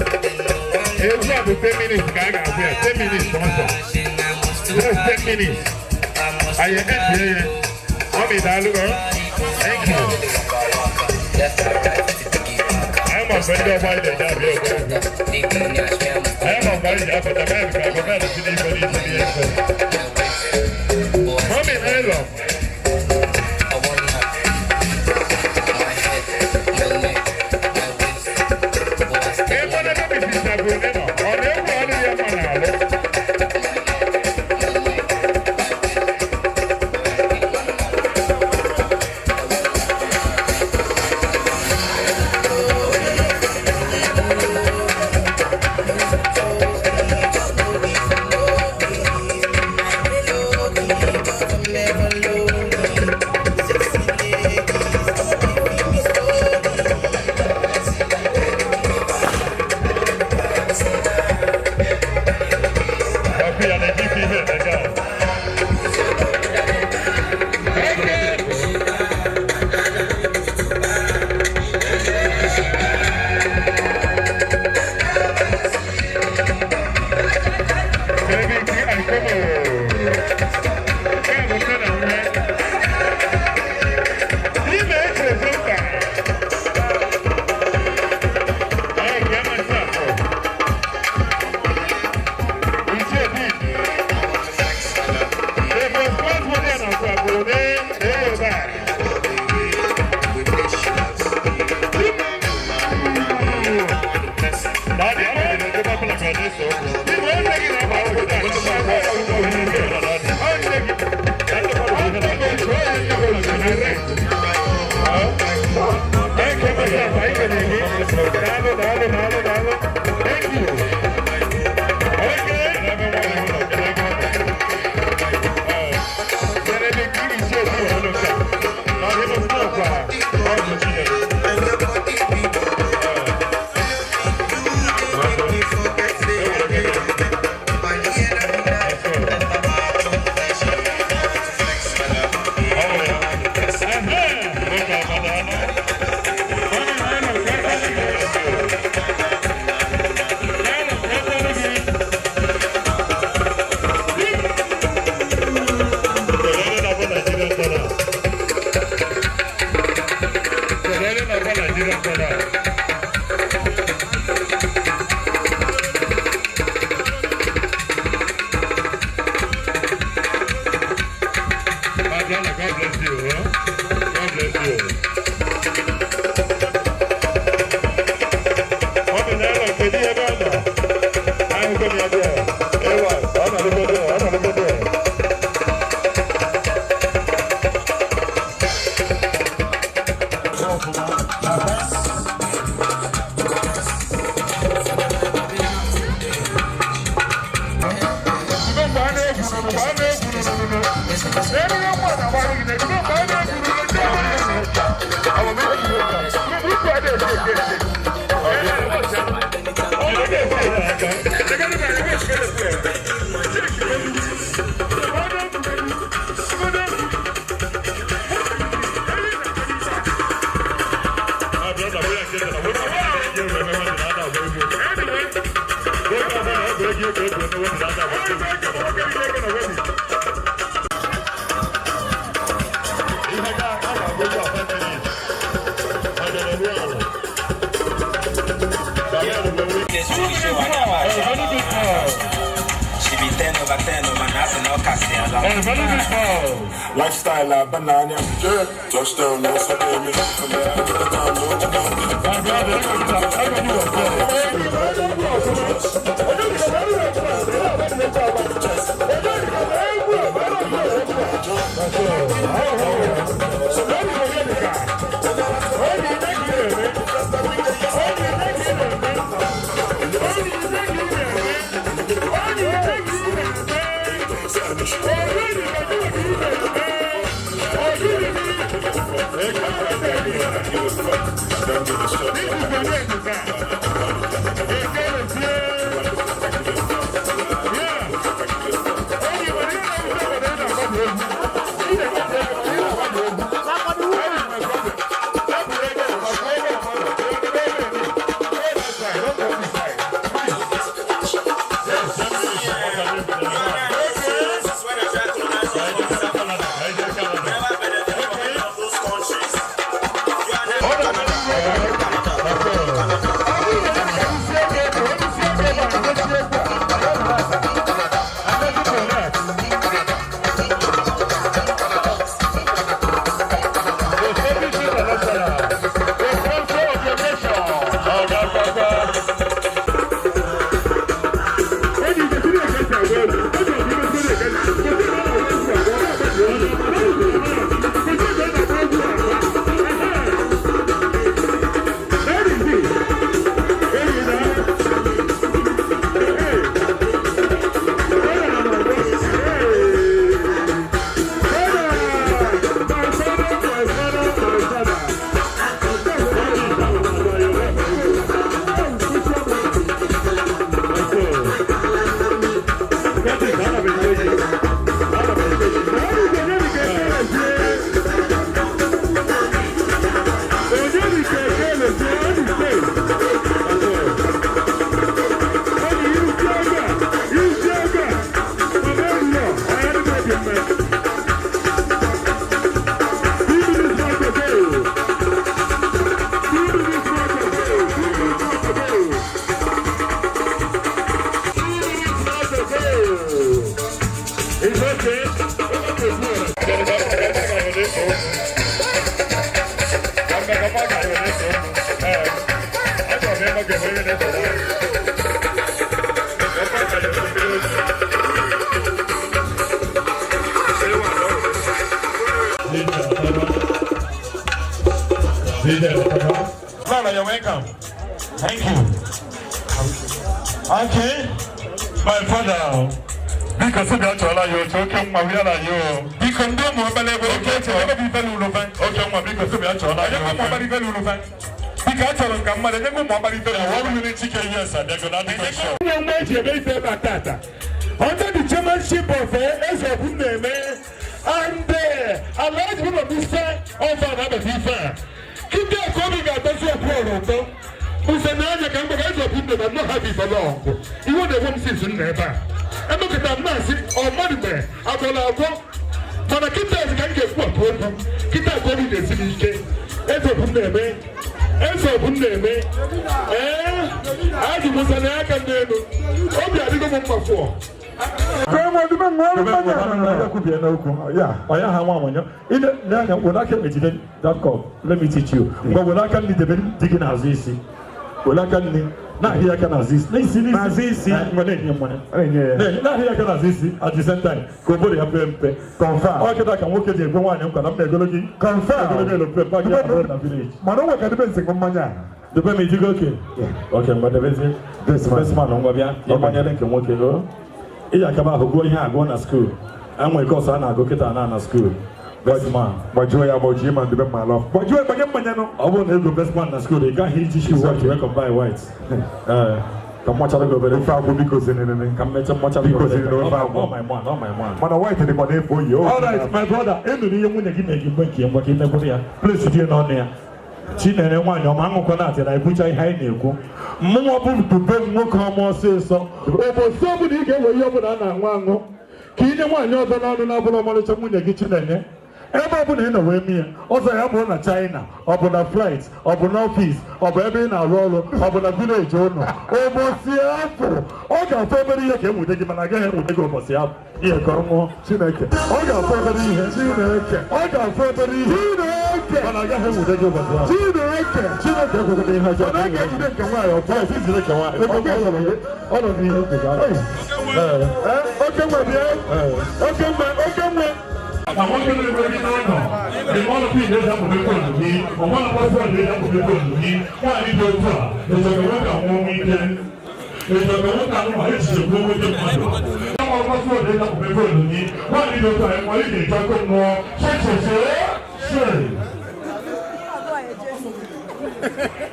Egwu a bụ 10 minutes ka a ga-agwụ ya, 10 minutes ọsọ. Just 10 minutes. Anyị endie ya. Mami, daalụ ọ. Thank you. Anyị ma mgbe ndị ọgbọ anyị na-eje abịa egwu. Anyị ma mgbe anyị ji apụta, ma anyị ka agwa na-esi n'ife n'isi n'ihe mfe. Mami, Elo. Ebe na ebe sisa bụ onye nọ, ọ na-egwu ọrụ ya ma na-alụ. 10 mana asị na ọ kasịala. Lifestyle a banana. Touchdown, no Sunday, Lala, you're welcome. Thank you. Okay, my father. Biko sị bịa chọọla ya oche oke nwa wịara ya o. Biko ndị ụmụ obere ebe oke eche ebe bụ ifelu ụlọ Oke nwa biko sị bịa chọọla ya ụmụ ọbara ifelu ụlọ. Biko achọrọ m ka mmadụ enye ụmụ ọbara ifelu ụlọ. One minute Chike yes abịago na adịghị sure. Onye nwa eji eme ife ebe a tata. Under the chairmanship of Eze Oguneme and Alhaji Baba Musa Ọba Anabata ife a. Kí ka obi ga-atọzi okwu ọrụ ụtọ. Musa na anya ka m gbaga Eze Oguneme I'm not happy for long. Iwe na-enwe m since m nọ ebe a. Emekọta m na-asị ọ mmadụ mere agwọla agwọ. Mana kịta ezi ka m ga-ekwu akụ okwu. Kịta ka obi na-esi m ike. Eze Oguneme Eze Oguneme ee ajụ Musa na aka m n'elu. Obi adịgo m mma fụọ. Ọya ha nwa amanya ile n'anya were aka ejide that cup. Let me teach you. Ngwa were aka nri debe di gị n'azụ isi, were aka nri na-ahịa aka n'azụ isi n'isi n'azụ isi ngwa na-enye mmanya na-ahịa aka n'azụ isi at the same time ka obodo ya pee mpe. Confirm. Ọ kịta ka nwoke ji egwe nwaanyị nkwa na m na-egolo gị. Confirm. Egolo gị elo pe mpe gị na village. Mana o nwere ka debe nsị mmanya a. Debe m ijigo oke. Oke ngwa debezie. Best man ngwa bịa ịgbanyere nke nwoke o. Ị akaba ahụ gụọ ihe agụọ na skuul. Enwere course a na-agụ kịta na skuul. Best man. Gbajuo ya gbajie ma debe mma alọ. Gbajuo gbanye mmanya nụ. Ọ bụrụ na ego best man na skuul ị gaghị iji shi white wee combine white. Ee, ka mmachara gị obere. Ofe agwụ biko zinenene. Ka mmecha mmachara gị Biko obere. zinenene ofe agwụ. Oh my man, oh my man. Mana white dịkwa na-efe oyi. o. All right, my brother, ị nụrụ ihe nwunye gị na-eji mgbe nke ngwa ka ị mekwuru ya. Place dị n'ọnụ ya. Chinere nwaanyị ọma aṅụkwa na atịra ebucha ihe anyị na-ekwu. Mmụọ bụ dube nwoke ọma ọsịsọ. Ụbọchị ọbụla ị ga-ewe ihe ọbụla a na-aṅụ aṅụ ka inye nwaanyị ọzọ n'ọnụ na-abụrụ ọmarịcha nwunye gị Chinenye. Ebe ọ bụla ị nọ wee mie ọzọ ya bụrụ na China, ọ bụ na flight, ọ bụ n'office, ọ bụ ebe ị na-arụ ọrụ, ọ bụ na village ụnụ, ụbọchị afọ ọ ga-afọ obere ihe ka enwute gị, mana agaghị enwute gị ụbọchị afọ ihe ka ọ nwụọ. Chineke, ọ ga-afọ obere ihe. Chineke, ọ ga-afọ obere ihe. Chineke, mana agaghị enwute gị ụbọchị afọ. Chineke, Chineke ekwekwala ihe ọjọọ. Mana a ga-ejide nke nwaanyị ọfọ esi jide nke nwaanyị. Ọ nọ n'ihe oke nwe bịa, oke nwe, oke nwe. Àwọn tó lè wọlé n'ụlọ the one of you dey happen to go me or one of us dey happen to go me. Nwaanyị dị otu a ịchọrọ nwoke a nwụọ ike, ịchọrọ nwoke a nwa echiche kwuo nwoke mmadụ ya nwa ọkpọsọ dey happen to go me. Nwaanyị dị otu a enwere ị ga-eji ọkụ mmụọ checheche che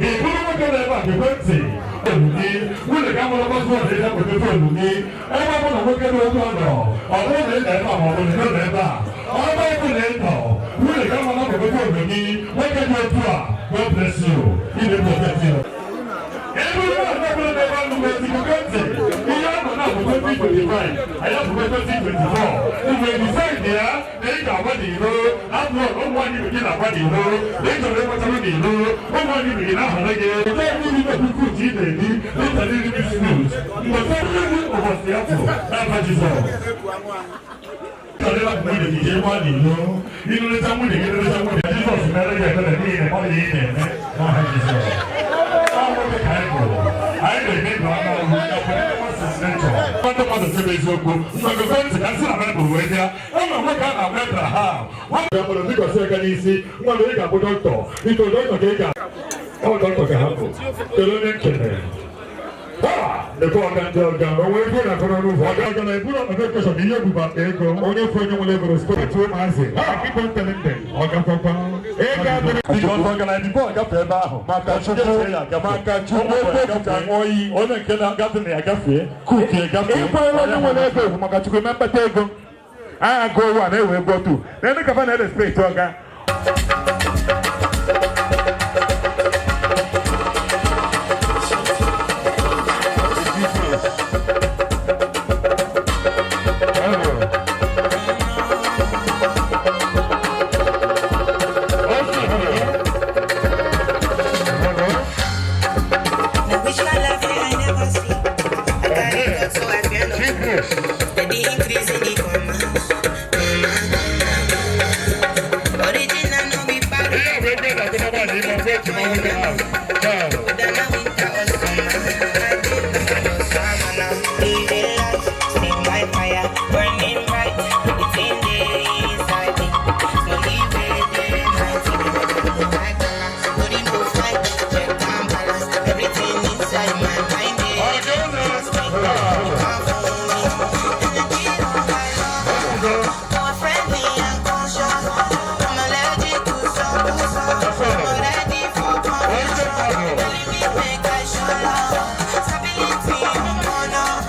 ìbúrú nwoke na-ebe a gekwe ntị gị nwunye ga mụrụ ọkpọsọ dey happen to go me. Ebe ọ bụ na nwoke dị otu ọ nọ, ọ bụrụ na ị nọ ebe a ma ọ bụ na ị nọ ebe a, ọ bụ na ị nọ nwunye ga mụrụ ọkpọsọ gị nwoke dị otu a. God bless you. Ị na-protect you. Ebe onye ọbụla n'ebe ahụ nwere ntị ihe ọ nọ na-abụ 2025, anyị abụkwa 2024. Mgbe decide ya na ị ga-agba n'iro abụọ na ụmụ anyị bụ gị na-agba n'iro na ị chọrọ ịgbachara n'iro, ụmụ anyị bụ gị na-ahọrọ gị ụtọ mmiri na fruit ị na-eri dịka n'iri biscuit mgbe ụbọchị ya pụrụ n'afa Jizọs. Chọrọ ịlapụ nwunye gị jee gbaa n'iro, ịnụrịta nwunye gị, nụrịta nwunye Jizọs mere gị ebere n'ihi na ọ dị ị na-eme n'aha Jizọs. Ọ nwoke ka anyị bụ, anyị na-eme ndụ anụ ọrụ ndị mmadụ sịrị eziokwu mgbe ntị ka nsị na Baịbụl wee bịa. E nwere nwoke a na-akpọ Abraham. Nwoke mụrụ bikọsị aka n'isi nwa ị ga-abụ dọkịta, ito dọkịta ka ị ga ọ dọkịta ka ha bụ. Kedu onye nkene lekwa ọga ndị ọga onwe ego na-akọrọ n'ụzọ ọga ọga na-eburu ọnọdụ ekeshọn ihe ebuba akpa ego onye fụ onye nwere ego respect ụmụazị. Keep on telling them. Ọga papa ego adịrị. Because ọga na edibo agafe ebe ahụ maka Chukwu, maka Chukwu ego ka ṅụọ iyi. Onye nke na-agafe na ya gafee kuki gafee. Ịkwanyere onye nwere ego egwu maka Chukwu eme mkpata ego anyị agụ owu a na-ewe ego otu na ndị kafa na-respect ọga. Now which kind of love I never see. I got it good, so I fear no more. Steady increase in the commas. Original no be bad. Whether na winter or summer, I dey for savannah. Living life, stay by fire, burning bright. It's in the inside me. Slowly waiting, hiding. I collapse, body no fight, check and balance. Everything inside my mind is. You can't fool me. Energy on my love. More friendly and conscious. I'm allergic to some. I'm ready for confusion. Telling me make I show love. Stability, I'm on up.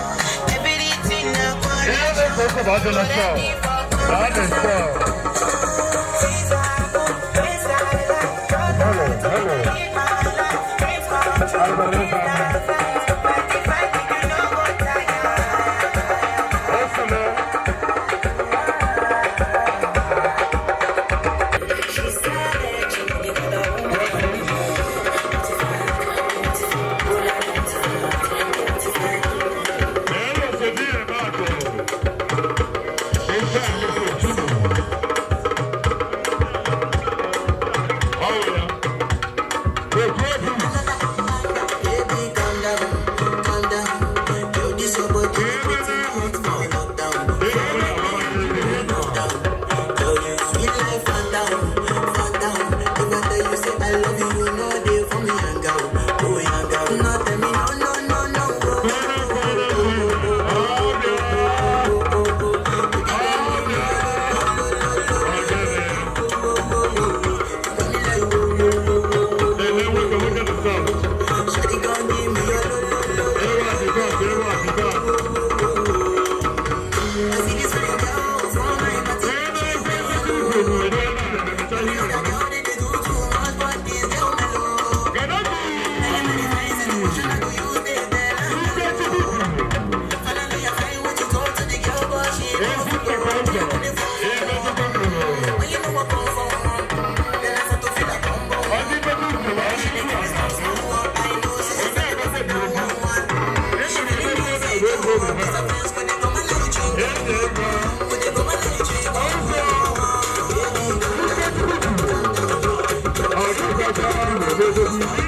Everything I'm on. Ready for Thank you. Anyị na-ala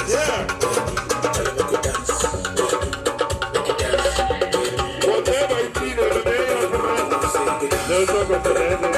Yeah. Ladies and gentlemen,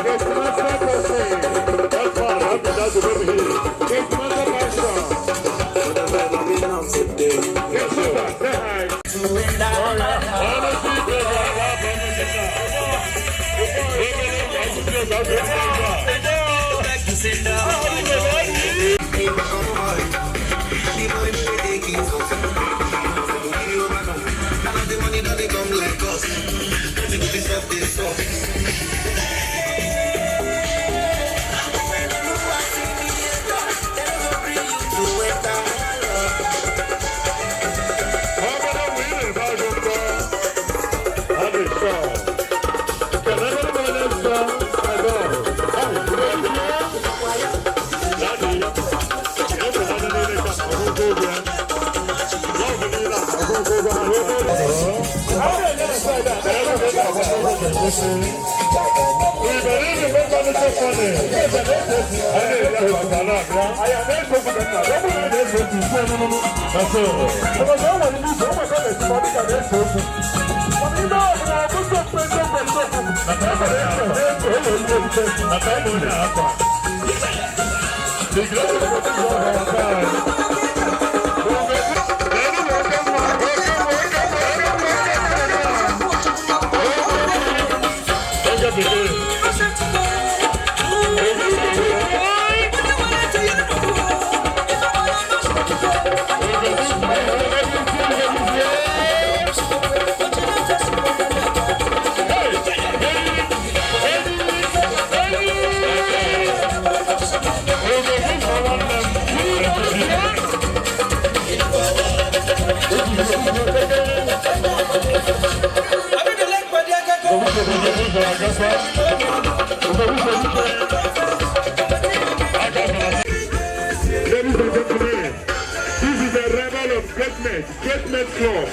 this is the arrival of Greatness, Greatness Club,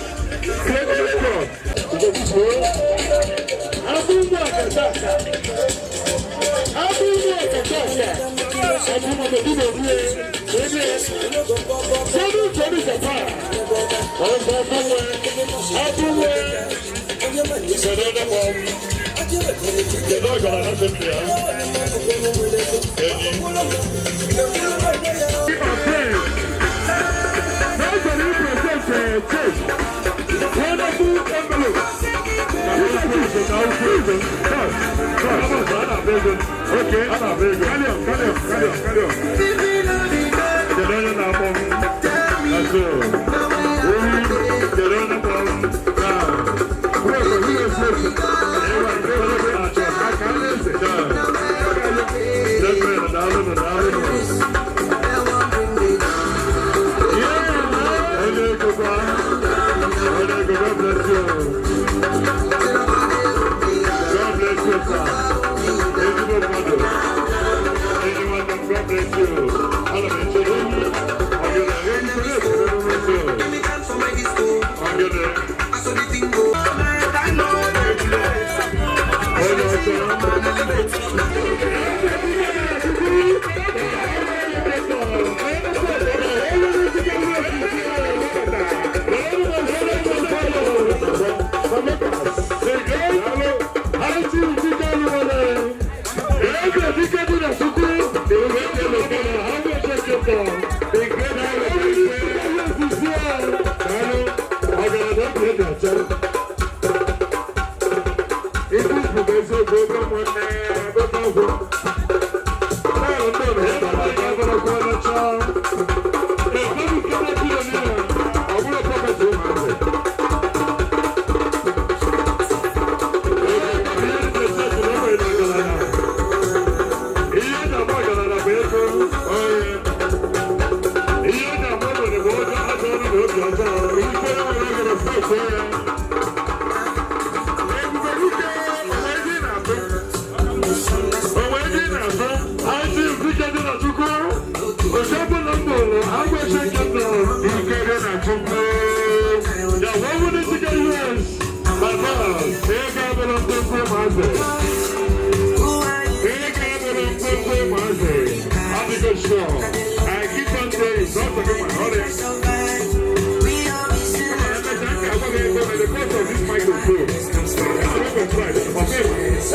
Greatness Club. Okay, carry on, carry on, carry on, carry on. God bless you, sir. God bless you.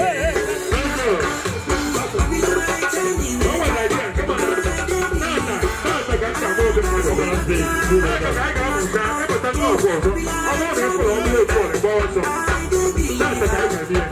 Hey, hey. ọsọ. Tata ka anyị ga-eme ya.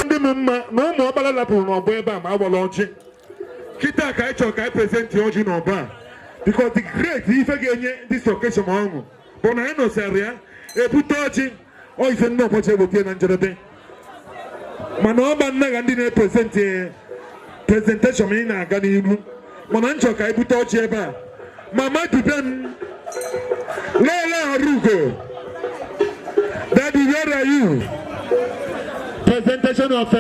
Ndị m mma na ụmụ ọkpara lapụrụ n'ọgbọ ebe a ma agbala ọjị kịta ka anyị chọrọ ka anyị presentị ọjị n'ọgbọ a, because the great ife ga-enye this occasion ọṅụ bụ na anyị nọsara ya ebute ọjị. Ọ ife ndị ọbọchị eweta na njedebe, mana ọgba nnaga ndị na-epresentị presentation ị na-aga n'ihu, mana m chọrọ ka anyị bute ọjị ebe a. Mama dube m lele Arugo. Daddy, where are you? Presentation of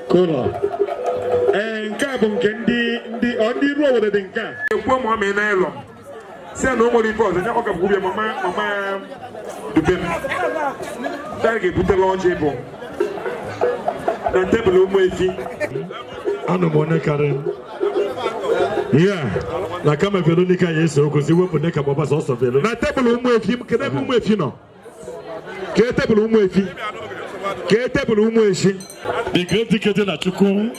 kola. Ee, nke a bụ nke ndị ndị ọ ndị iru obodo dị nke a. Ekwu ma ọ mee na ịlọ. Si ya na o nwere ife ọzọ, ya ọ ga-abụ ya mama mama dube m. Daddy ga-ebutela ọjị bụ na tebụl ụmụ efi. Anụ m onye karịrị m. Ya na kama Veronica ya ese okwu si wepụ ndị ka gbaba sọsọ Vero. Na tebụl ụmụ efi, kedu ebe ụmụ efi nọ? Kee tebụl ụmụ efi? Kee tebụl ụmụ efi? The great dike na Chukwu.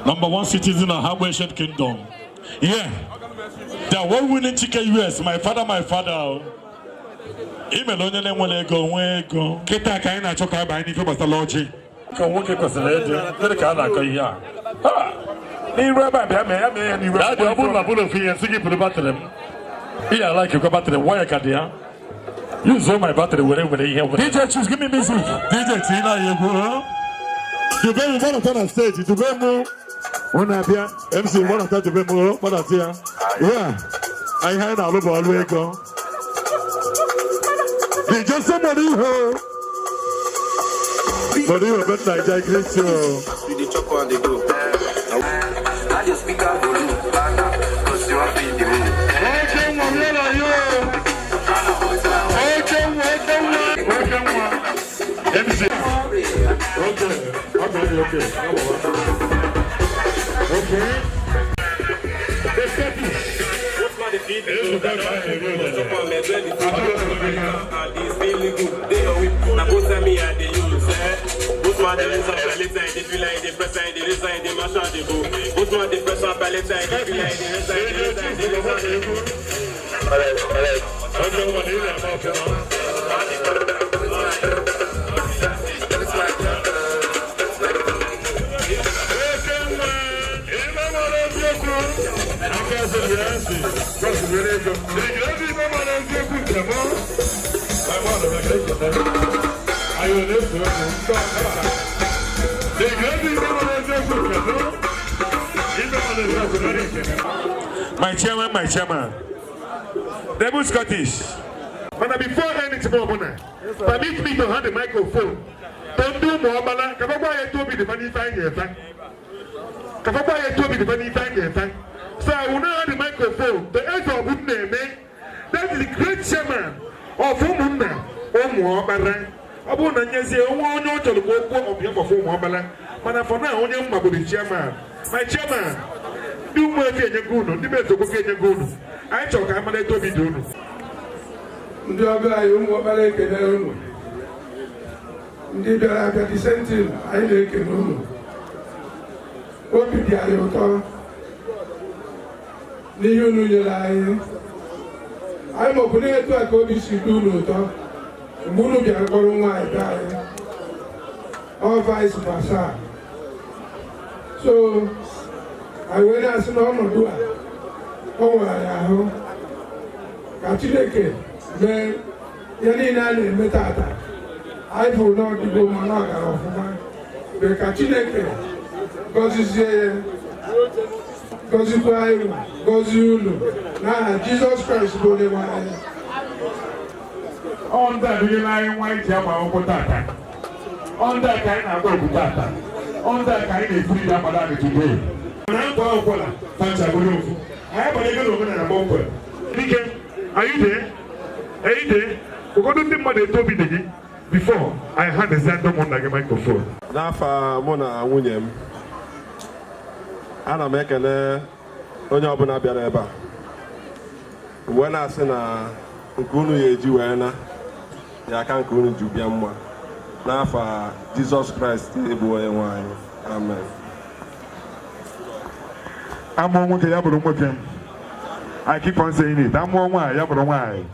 Number one citizen of Hagbo Ancient Kingdom. Yeah. The award-winning Chike US, my father, my father. Imele onye na-enwere ego nwee ego. Kịta ka anyị na-achọ ka abanye n'ife gbasara ọjị. Ka nwoke kwesịrị ịdị, dịrị ka a na-akọ ihe a. Ha! N'iru ebe a bịa mee ya, mee ya n'iru. Daddy, ọ bụrụ na bụrụ ofu ihe, nsị gị buru batrị m. Ihe ala ikekwe batrị m, waya ka dị ya. Use my battery were were ihe were. DJ, choose, give me music. DJ, tinye anyị egwu. Huh? Dube m gbadata na stage, dube m. Ọ na-abịa. MC gbadata, dube m, gbadata ya. Yeah. Anyị anyị na-alụ bụ ọrụ ego. DJ somebody ho. Bọ̀dé ìwé bẹ́ẹ̀ Naija Kristi o. You dey chop on the go. I just speak up. Okay. Okay. The Scottish. My chairman, Devil Scottish. But before anything more, permit me to hand the microphone. Don't do more, but so I will not hand the microphone. The head of Uneme, that is the great chairman of Umunna, Omuobara. Abu Nanyezi, Omo Cholugo of Yomofu, but for now, only the chairman. My chairman. Ndị ụmụ efi enyego unu, ndị mezogogo enyego unu. Anyị chọrọ ka amara etu obi dị unu. Ndị ọbịa anyị ụmụ ọkpara ekele unu. Ndị bịara abịa disentin anyị na-ekele unu. Obi dị anyị ụtọ n'ihe unu nyere anyị. Anyị maọbụ na-etu a ka obi si dị unu ụtọ mgbe unu bịara kpọrọ nwaanyị be anyị. Ọ vice versa. So anyị wee na-asị na ọnọdụ a ọ nwere anyị ahụ ka Chineke mee ya niile a na-eme tata anyị fụrụ na ọdịgo mma na ọ gara ọfụma mee ka Chineke gọzizie ya gọzikwa anyị gọzie unu n'aha Jizọs Kraịst bụ onye nwe anyị. Ọ ndị a dụnyere anyị nwa iji agba akwụkwọ tata. Ọ ndị a ka anyị na-agba okwu tata. Ọ ndị a ka anyị na-efuri ya agbada anyị today. Are you there? Are you there? Ụfọdụ ndị mmadụ eto obi dị gị before I hand the ụmụnna gị microphone. N'afọ mụ na nwunye m, ana m ekele onye ọbụla bịara ebe a. Mgbe na-asị na nke unu ya eji wee na ya aka nke unu ji bịa mma. N'afọ Jizọs Kraịst bụ onye nwe anyị. Amen. Amụọ nwoke ya bụrụ nwoke. I keep on saying it. Amụọ nwaanyị ya bụrụ nwaanyị.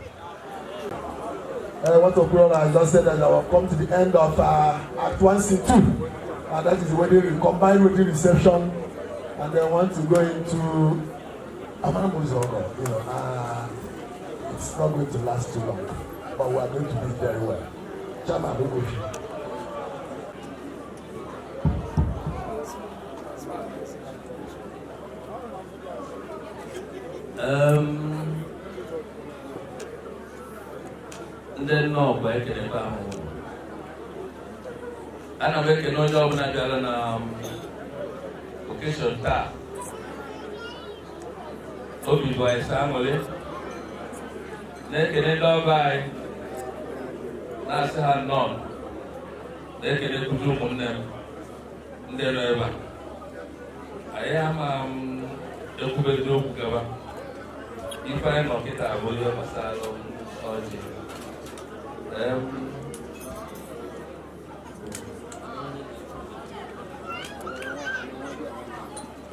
What Okwuluora has just said that we have come to the end of Act 1, Scene 2. That is the wedding, combined wedding reception, and then want to go into Amamuzoro. You know, it's not going to last too long, but we are going to do it very well. Chairman Ogoshi. Ndị nnọọ bụ ekelekwa ahụ. Ana m ekele onye ọbụla bịara na occasion taa. Obi bụ anyị sọ aṅụrị. Na-ekele ndị ọba anyị na-asị ha nnọọ. Na-ekele kuzi ụmụnne m ndị nọ ebe a. Anyị ama m ekwubezi okwu gaba. Ife anyị nọ kịta bụ ihe gbasara ọjị.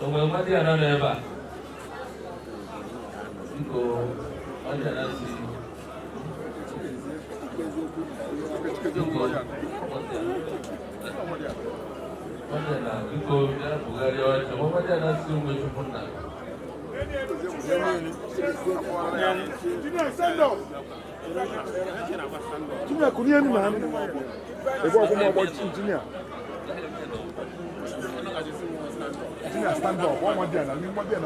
Onwe nwa dị anọ n'ebe a. Biko, ọ dị anọ si. Biko, ọ dị anọ, biko, bịa bugharịa ọjị. Nwa dị anọ si onwe Chukwu nna. Junior, could you man? Junior. Junior, stand up. One more day, and one day, and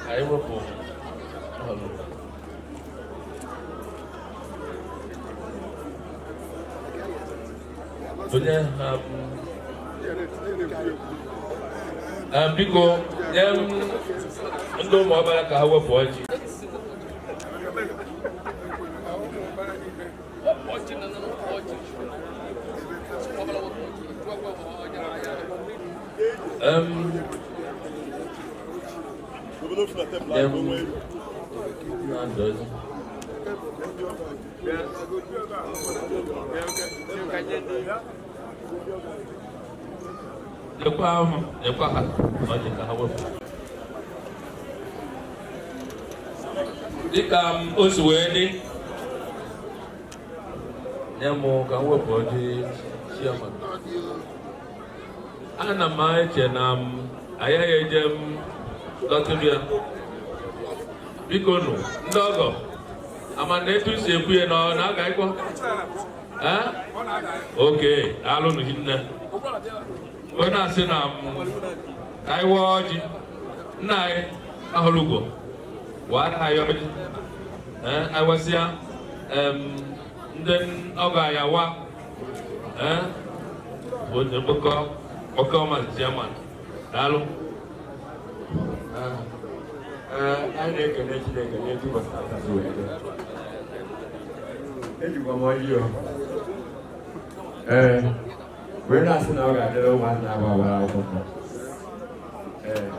Anyị wepụ ọlụ. Onye biko nye m ndị ụmụ ọbara ka ha wepụ ọjị. Nye m na-ndụ ọjị. Nyekwa nyekwa ha ọjị ka ha wepụ. Dịka m o si wee dị, nye m ka m wepụ ọjị chiama. Ana m eche na m agaghị eje m dọtịrị ya. Biko nụ, ndị ọgọ, ama na etu si ekwu ya na ọ na-aga ịkwa? Oke, daalụ nụ hinne. Onye na-asị na m ka anyị waa ọjị, nna anyị ahụrụ ugo, waa anyị ọjị. Anyị wasịa, ndị ọgọ anyị awa, bụ onye mkpọkọ ọkọ ọma chairman. Daalụ. Anyị na-ekele Chineke n'etu ụbọchị tata si wee dị. Ejikwa m ọjị o. Ee, wee na-asị na ọ ga-adịrị ụmụazị na-agba agbara akwụkwọ mma. Ee,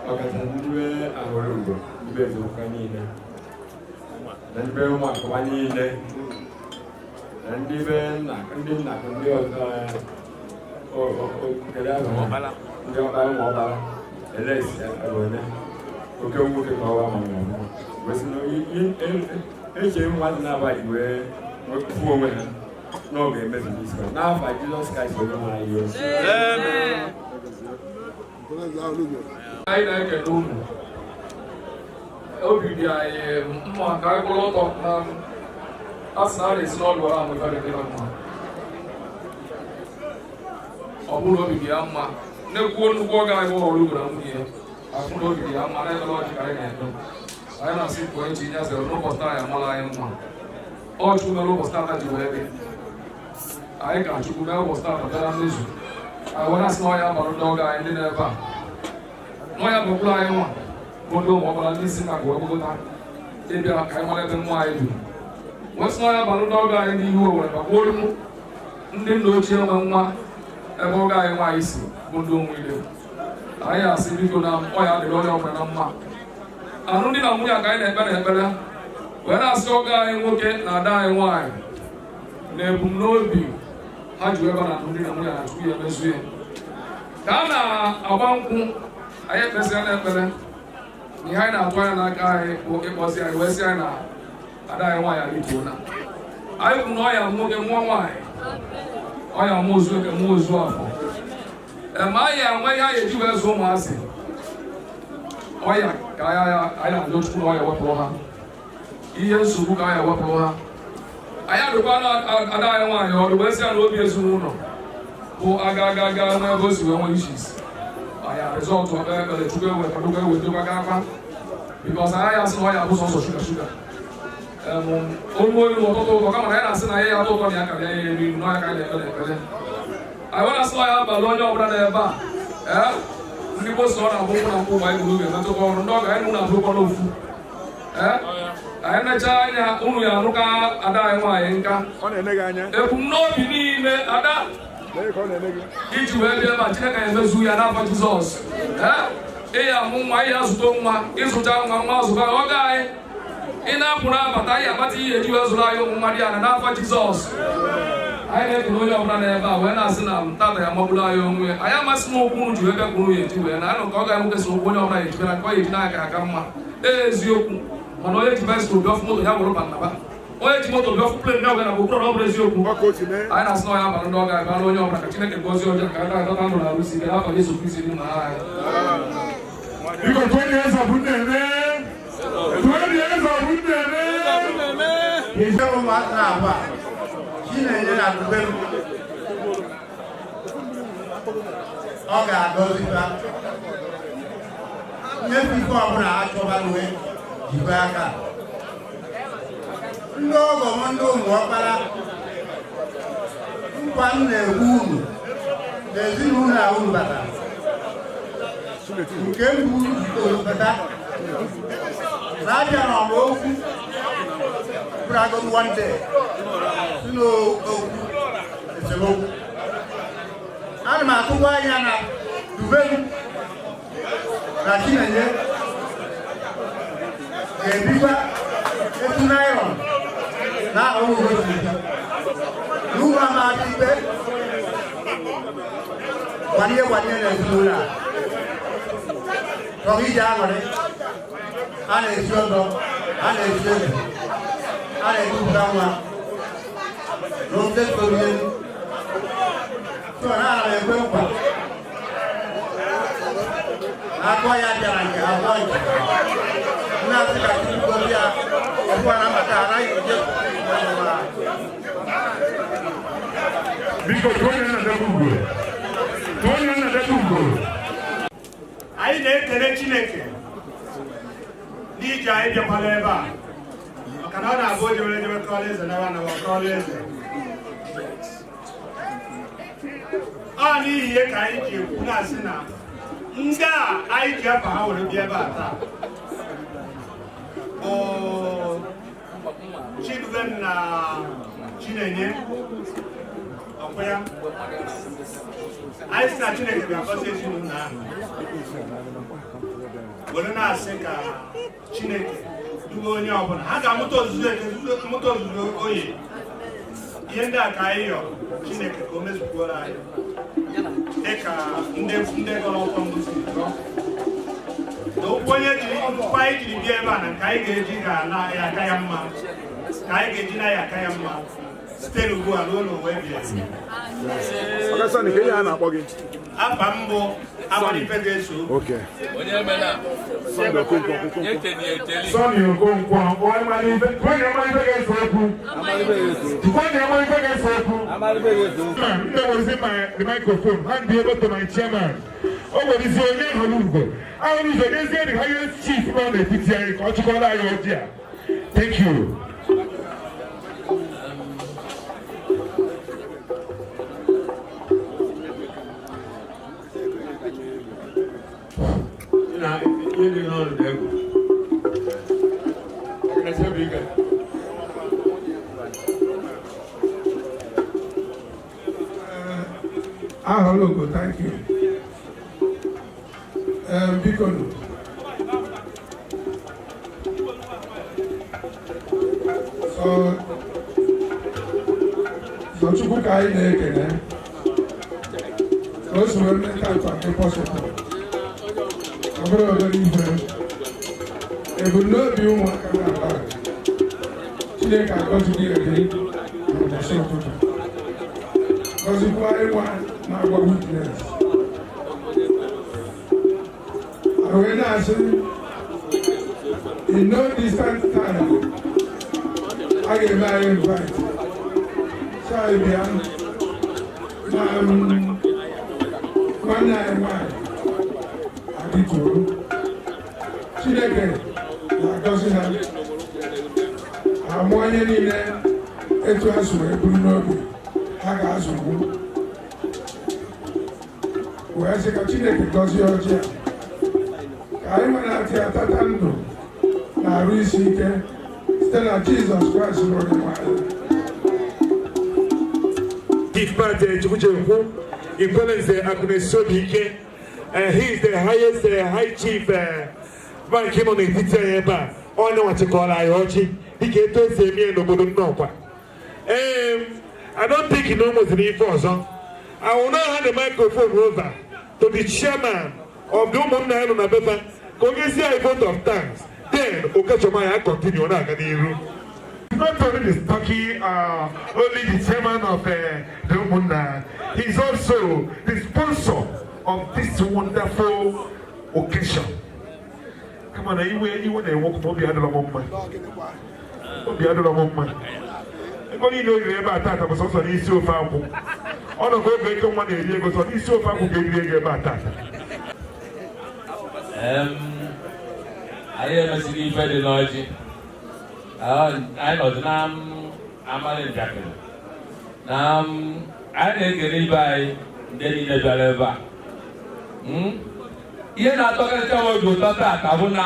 ọkacha ndị be ahụrụ ugo, ndị be eziokwu niile, na ndị be ụmụ akụba niile, na ndị be nna, ndị nna ndị ọzọ, kedu aha ha? Ndị ọkpara, ụmụ ọkpara, elesi abụne, oke nwoke ka ọwa ma nwụọ. Wee sị na eche ụmụazị na-agba ji wee fụ onwe ha na ọ ga-emezu n'isi ha. N'afa Jizọs Kraịst onye nwe anyị. Anyị na-ekele unu. Obi dị anyị mma ka anyị kwụrụ ọtọ na a sị na a na-esi n'ọdụ ọrụ amụ ife dị mma. Ọ bụrụ na obi dị ya mma, na-ekwuo nnukwu oge anyị bụ ọrụ ugbo na nwunye ya, afụ na obi dị ya mma, na-ekele ọjị ka anyị na-eme. Anyị na-asị pụọ echi ya zere n'ụbọchị taa ya amara anyị mma. Ọ Chukwu mere ụbọchị tata ji wee dị. Anyị ka Chukwu mee ụbọchị tata bịa na mmezu. Anyị wee na-asị na ọ ya gbara ndị ọgọ anyị ndị nọ ebe a. Na ọ ya gbakwuru anyị nwa bụ ndị ụmụ ọbara ndị si na wee gbagota ịbịa ka anyị mara ebe nwa anyị bi. Wee sị na ọ ya gbara ndị ọgọ anyị n'ihu Owere maka olu ndị nna ochie nwe nwa ebe ọgọ anyị nwaanyị si bụ ndị onwe ile. Anyị asị biko na ọ ya dịrị onye ọbụla na mma. Alụmdi na nwunye a ka anyị na-ekpe na ekpere wee na-asị ọgọ anyị nwoke na ada anyị nwaanyị na ebumnobi ha ji wee ba na alụmdi na nwunye na Chukwu ya emezu ya. Ka a na-agba nkwụ anyị ekpesịa na ekpere na ihe anyị na-atụ anya n'aka anyị bụ ịkpọzi anyị wee sị anyị na ada anyị nwaanyị arịtuona. Anyị kwuru na ọ ya nwoke mụọ nwaanyị, ọ ya mụọ ozu eke mụọ ozu afọ. Ma anyị enwe ihe anyị eji wee zụọ ụmụazị. Ọya ka anyị na-arịọ Chukwu na ọ ya wepụrụ ha. Ihe nsogbu ka anyị ewepụrụ ha. Anyị adụkwa ada anyị nwaanyị ọdụ wee sị ya na obi ezinụlọ bụ aga aga aga nwa ebe o si wee nwee ishis. Anyị rizọtụ ọkpa ekpere Chukwu ewe kwadokwa ewe dokwa ga akwa. Bikọs anyị asị na ọ ya bụ sọsọ shuga shuga. Olu olu ọtụtụ ụtọ kama na anyị na-asị na ya atọ ụtọ na ya karịa ya elu ilu n'ọya ka anyị na-ekpere ekpere. Anyị wee na-asị na ọ ya abalị onye ọbụla n'ebe a. Ndị gboo sị ọ na-abụ nkwụ na nkwụ mgbe anyị gburu oge metụkọ ọnụ ndị ọga anyị na-abụrụkwa n'ofu. Anyị nechaa anya unu ya anụ ka ada anyị nwaanyị nka. Ebumnobi niile ada iji wee bịa ebe a Chineke ya emezu ya n'afọ Jizọs. Ị ya amụ nwa, ị ya azụta nwa, ịzụcha nwa nwa azụba ọga anyị. Ị na-apụ na-abata anyị akpata ihe eji wee zụrụ anyị ụmụ mmadụ ya na n'afọ Jizọs. Anyị na-ekele onye ọbụla n'ebe a wee na-asị na tata ya magburu anyị onwe ya. Anyị amasị na okwu unu ji wee bịa kwuru ya eji wee na anụ ka ọ ga nwoke si okwu onye ọbụla ya eji bịa ka ọ ya eji n'aka aka mma. Eziokwu mana onye ji baịsikụl bịa ọfụ moto ya wụrụ banaba. Onye ji moto bịa ọfụ plen ya wee na okpuru na ọ bụrụ eziokwu. Anyị na-asị na ọ ya abalị ndị ọ ga-abịa onye ọbụla ka Chineke gọzie ọjọọ ka anyị ga-adọta ndụ na arụsi ike n'afọ Jesu Kristi dị na anyị. Biko tụọ eze bụ nne. Tụọ eze bụ nne. Eze ụmụazị na-abụ a, Chinenye na Dubem ọ ga-agọzikwa nyefe ife ọbụla ha chọba wee jibe aka ndị ọgọ m ndị ụmụ ọkpara nkwa m na-ekwu unu na ezinụlọ a unu batara nke mbụ unu bata na abịara m okwu bụrụagodi one day si n'okwu esemokwu ana m atụkwa anya na Dubem na Chinenye ga-ebikwa etu nylon na ahụ uwe si bi n'ụlọ ama ikpe gbanye gbanye n'ezinụlọ a chọrọ ije aṅụrị a na-esi ọzọ a na-esi eze a na-ebupụta nwa n'ofe torie so na ana m ekwe nkwa akọ ya bịara nke abụọ nke nna asị ka Chukwu gozie ya ọbụla na mbata anaghị eje. Biko, tụọ onye na-adaba ugo. Tụọ onye na-adaba ugo. Anyị na-ekele Chineke n'ije anyị bịakwala ebe a maka na ọ na-abụ o jewere jebe kọọla eze nawa nawa kọọla eze. Ọ n'ihi ihe ka anyị ji ekwu na-asị na ndị a anyị ji afa ha were bịa ebe a taa bụ Chidubem na Chinenye ọkwa ya. Anyị sị na Chineke ga-agọzi ezinụlọ ahụ were na-asị ka Chineke duga onye ọbụla ha ga-amụta ozuzo eke mụta ozuzo oyi. Ihe ndị a ka anyị yọrọ Chineke ka o mezukwuoro anyị dịka ndị ndị gọrọ ọkwa mbụ si gọọ na okwu onye jiri okwu anyị jiri bịa ebe a na nke anyị ga-eji ga-ala ya aka ya mma ka anyị ga-eji na ya aka ya mma site n'ugbu a ruo n'ụwa ebighị ebi. Oga Sani, ka ihe a na-akpọ gị? Afa m bụ Amalife ga-eso. Okay. Onye mena. Sunday Okonkwo. Echeni echeli. Sọnị Okonkwo, onye mara ife, onye mara ife ga-ese okwu. Onye mara ife ga-ese okwu. Ndị werezi my the microphone, hand over to my chairman. O werezi onye hụrụ ugo. Ahụrụ ụzọ n'ezie the highest chief nọ n'etiti anyị ka ọ chịkọrọ anyị ọjị a. Thank you. Na ihe dị n'ọrụ dị egwu. Ekelesi obi ike. Ahụrụ ugo, thank you. Biko nụ. So Chukwu ka anyị na-ekele ka o si wee mee tata dị possible. Ọ bụrụ obere ife ebumnobi ụmụaka na-aba Chineke agọzighị ebe n'ụbọchị ụtụtụ gọzikwa ịnwa na-agba witness wee na-asị in no distant time a ga-eme anyị invite si anyị bịa na nwanne anyị nwanyị adịtụrụ Chineke na-agọzi ha amụọ ihe niile etu ha si wee buru n'obi ha ga-azụgbu wee sị ka Chineke gọzie ọjị a ka anyị nwere atị atata ndụ na arụ isi ike site na Jizọs Kraịst bụ Onyenwe anyị. Chief Pat Chukwujekwu, Ikwelenze Akunesobike. He is the highest high chief bank nọ n'etiti anyị ebe a. Ọ na-nwachikọrọ anyị ọchị dịka etu esi eme ya n'obodo Nnọkwa. I don't think na o nweziri ife ọzọ. I will now hand the microphone over to the chairman of the ụmụnna ya nọ na befa ka o nyezie anyị vote of thanks. Then Okechoma ya continue na-aga n'iru. Not only the talking, only the chairman of the Umunna, he's also the sponsor of this wonderful occasion. Come on, iwe iwe na-enwekwu ma obi adịrọ m mma. Obi adịrọ m mma. Ego niile o riri ebe a tata bụ sọsọ n'isi ofe akwụ. Ọ nọ ka oge eke nwa na-eri ego, sọ n'isi ofe akwụ ka eriri ego ebe a tata. Anyị emesighị ife dị n'ọjị. Anyị nọdụ na amalị njakịrị na anyị na-ekele ibe anyị ndị niile bịara ebe a. Ihe na-atọkarịcha m obi ụtọ taata bụ na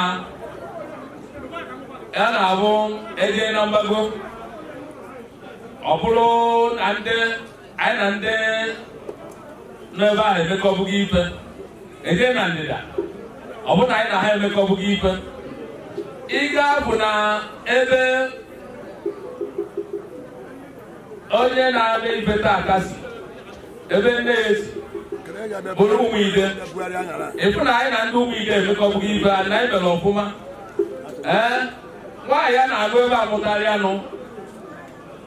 ya na-abụ eje na mgbago, ọ bụrụ na ndị anyị na ndị nọ ebe a emekọbụghị ife, eje na ndịda, ọ bụrụ na anyị na ha emekọbụghị ife, ị ga-abụ na ebe onye na-abịa ife taata si ebe nne ya si bụrụ ụmụ ide, ịfụ na anyị na ndị ụmụ ide emekọbụghị ife, na anyị mere ọfụma. Ee, nwaanyị a na-alụ ebe a mụtara ya nụ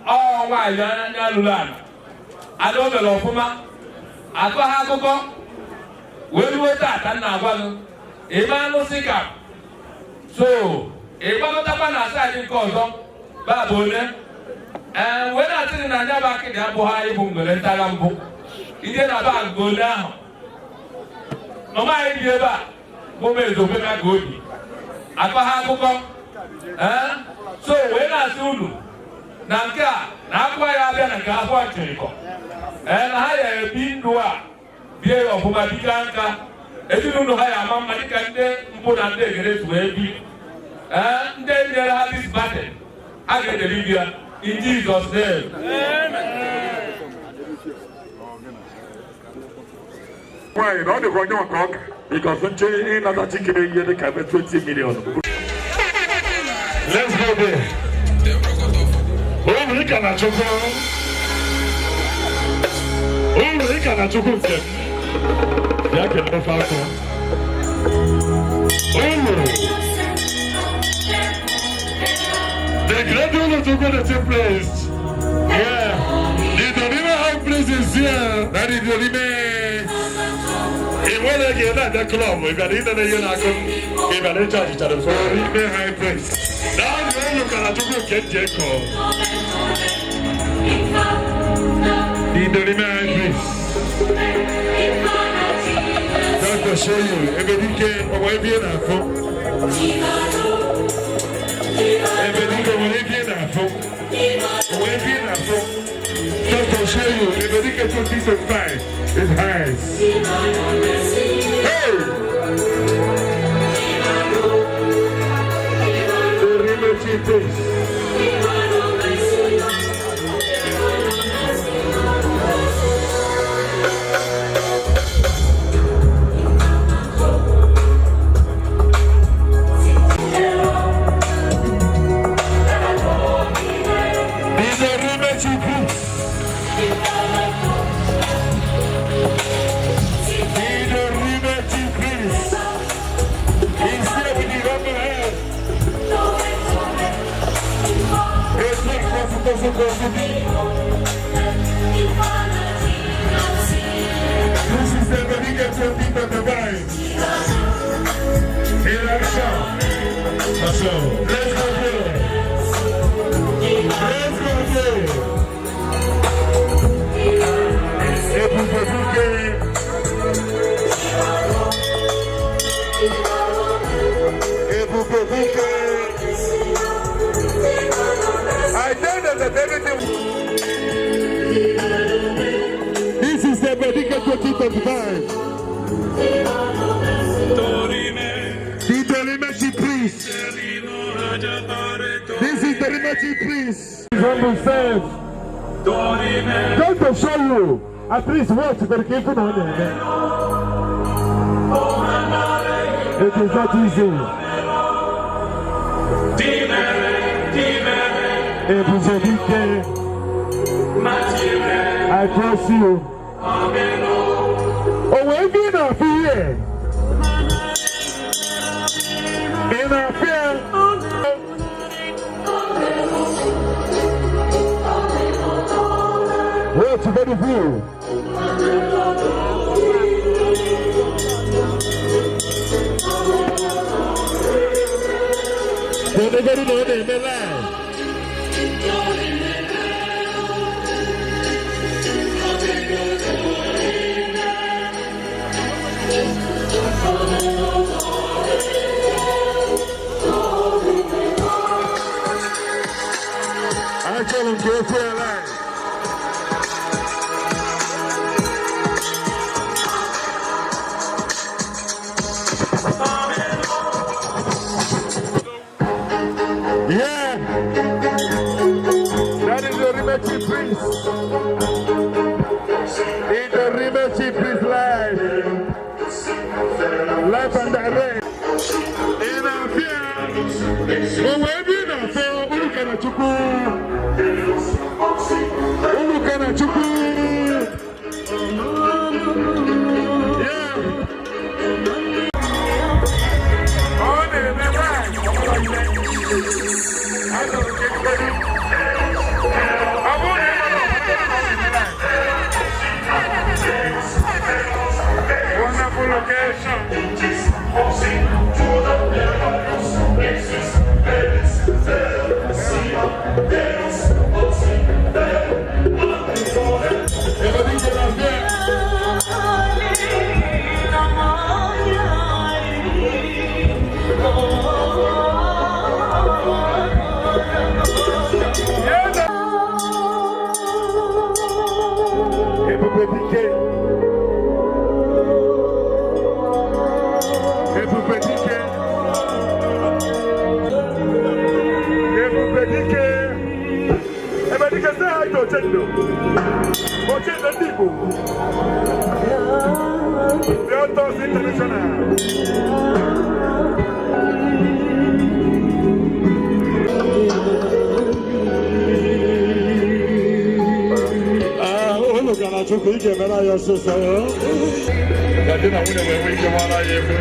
ọ nwaanyị anya lụrụ ala ada, o mere ọfụma, akọ ha akụkọ wee ruo taata. M na-agwa gị ebe anụ sị ka so ị gbakọtakwa na side nke ọzọ babụ onye ee wee na-asị gị na anya bụ akịdị abụghị anyị bụ ngwere ntagha mbụ ije na ba nke onye ahụ mama anyị bi ebe a bụ m ezokwe ka obi akọ ha akụkọ. Ee, so wee na-asị unu na nke a na akụkọ ya abịa na nke afọ nchịrịkọ, ee, na ha ya ebi ndụ a bie ya ọfụma, bika nka ezinụlọ ha ya ama mma dịka ndị mbụ na ndị egere si wee bi. Ee, ndị nyere ha this battle a ga-edeli ya in Jesus name. Nwaanyị na ọ dịka onye ọka ọka because nche ịnata chikere ihe dịka ebe 20 million. Let's go there. Uru ị ka na Chukwu. Uru ị ka na Chukwu nke m. Bịa kelee ofe akwụ. Uru. The great Uru Chukwu, the chief priest. Yeah. The Dorime high priest is here. That is Dorime. Ị nwere ike na-abịa club, ị bịara ilele ihe na-akụ, ị bịara ịchọ achịcha na Dorime high priest. Naanị olu ka na Chukwu nke m ji eko. The Dorime high priest. Just to show you, ebe dike ọwa ebe ị na-afụ. Ebe dike nwere ebe ị na-afụ. Ọwa ebe ị na-afụ. Just to show you, ebe dike 2025 is highest. Hey! Dorime chief priest. The Dorime chief priest. The Dorime chief priest. He's here with the humble hand. It's not possible to be. This is the Medika 2025. In action. So, let's go there. Let's go there. Ebube Dike. Ebube Dike. I tell them that everything. This is the Medika 2025. The Dorime chief priest. This is the Dorime chief priest. Humble self. Just to show you, at least what you can keep on. It is not easy. Ebube Dike, I trust you. Oh, wait, ị na-afụ ihe? Ị na-afụ ya? Wait, very few. Very, very low, na-eme live. Achọrọ m ka efu ala. Yeah, that is the Rimechi Prince. In the Rimechi Prince live, live and direct. In Afia, oh, every Afia, Ulukana Chukwu, Ulukana Chukwu. Yeah. Oh, Wonderful location. Ebube Dike. Ebube Dike. Ebube Dike. Ebube Dike, say hi to Ochendo. Ochendo Ndigbo. The Autos International. Unu gara Chukwu ị ga-emere anyị ọsịsọ. Ka di na nwunye wee nwee ike gbara ya egwu.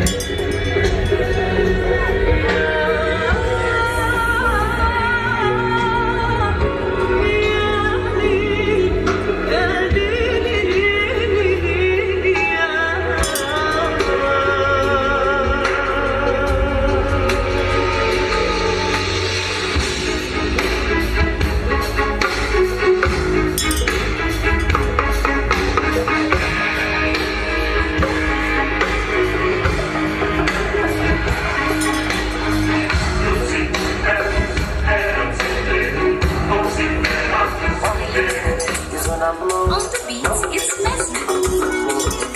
On the beat, it's messy.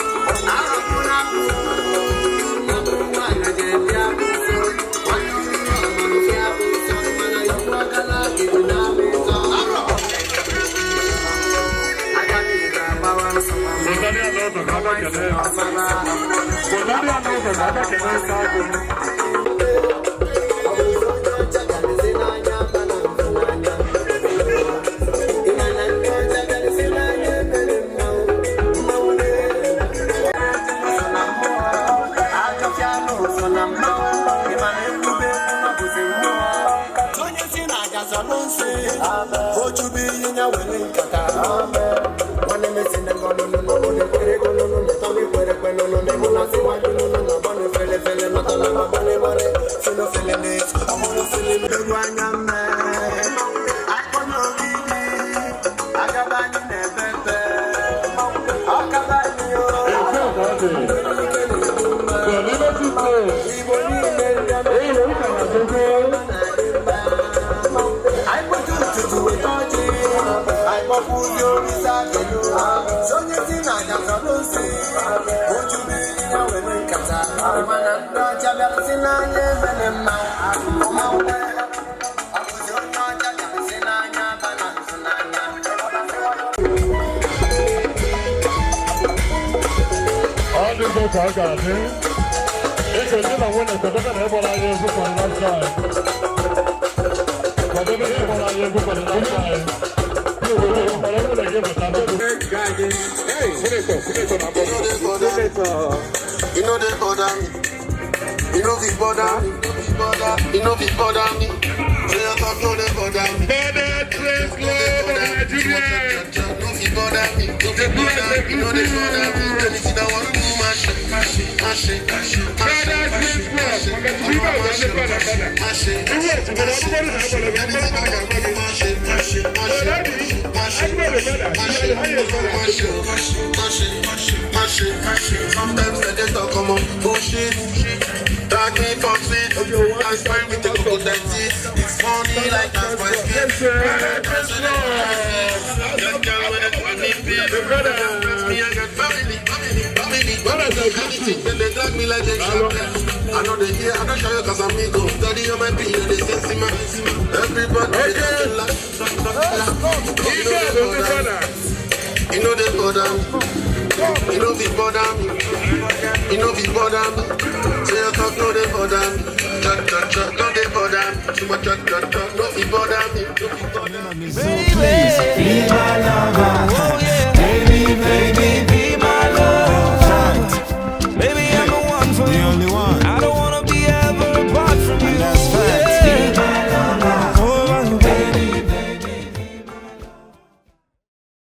Ọ dịgo ka ọ ga-adị. Eke di na nwunye kwadebe na ịgbara anyị egwu for the last time. Kwadebe na ịgbara anyị egwu for the last time. Kpọrọ nwunye gị pụta. Senator, senator na-abọ. Senator. You know they bother me. You know they bother me. You know they bother me. Say your talk no they bother me. Border Trace Club of Nigeria. No fit bother me. No fit bother me. You know they bother me. Anything I want to do, mash it, mash it, mash it, mash it, mash it, mash it. Ibe bụ ndị fada fada. Iwe otu mana ọ bụrụ na agbara gị, mmadụ ga-agba gị. So daddy, agụrụ fada, ihe fada. Sometimes they just talk come on bullshit. Drag me from sweet. I spend with the cocoa that It's funny like that's my skin. That girl when they call me bitch. Me, I got family, family, family. Anything, then they drag me like they shot. I know they hear, I don't show you cause I'm ego. Steady on my beat, they say, see my, everybody, they just laugh. You know they bother me. You know they bother me. You know they bother me. You know they bother me. Say your talk, no they bother me. Chat, chat, chat, no they bother me. Too much chat, chat, chat.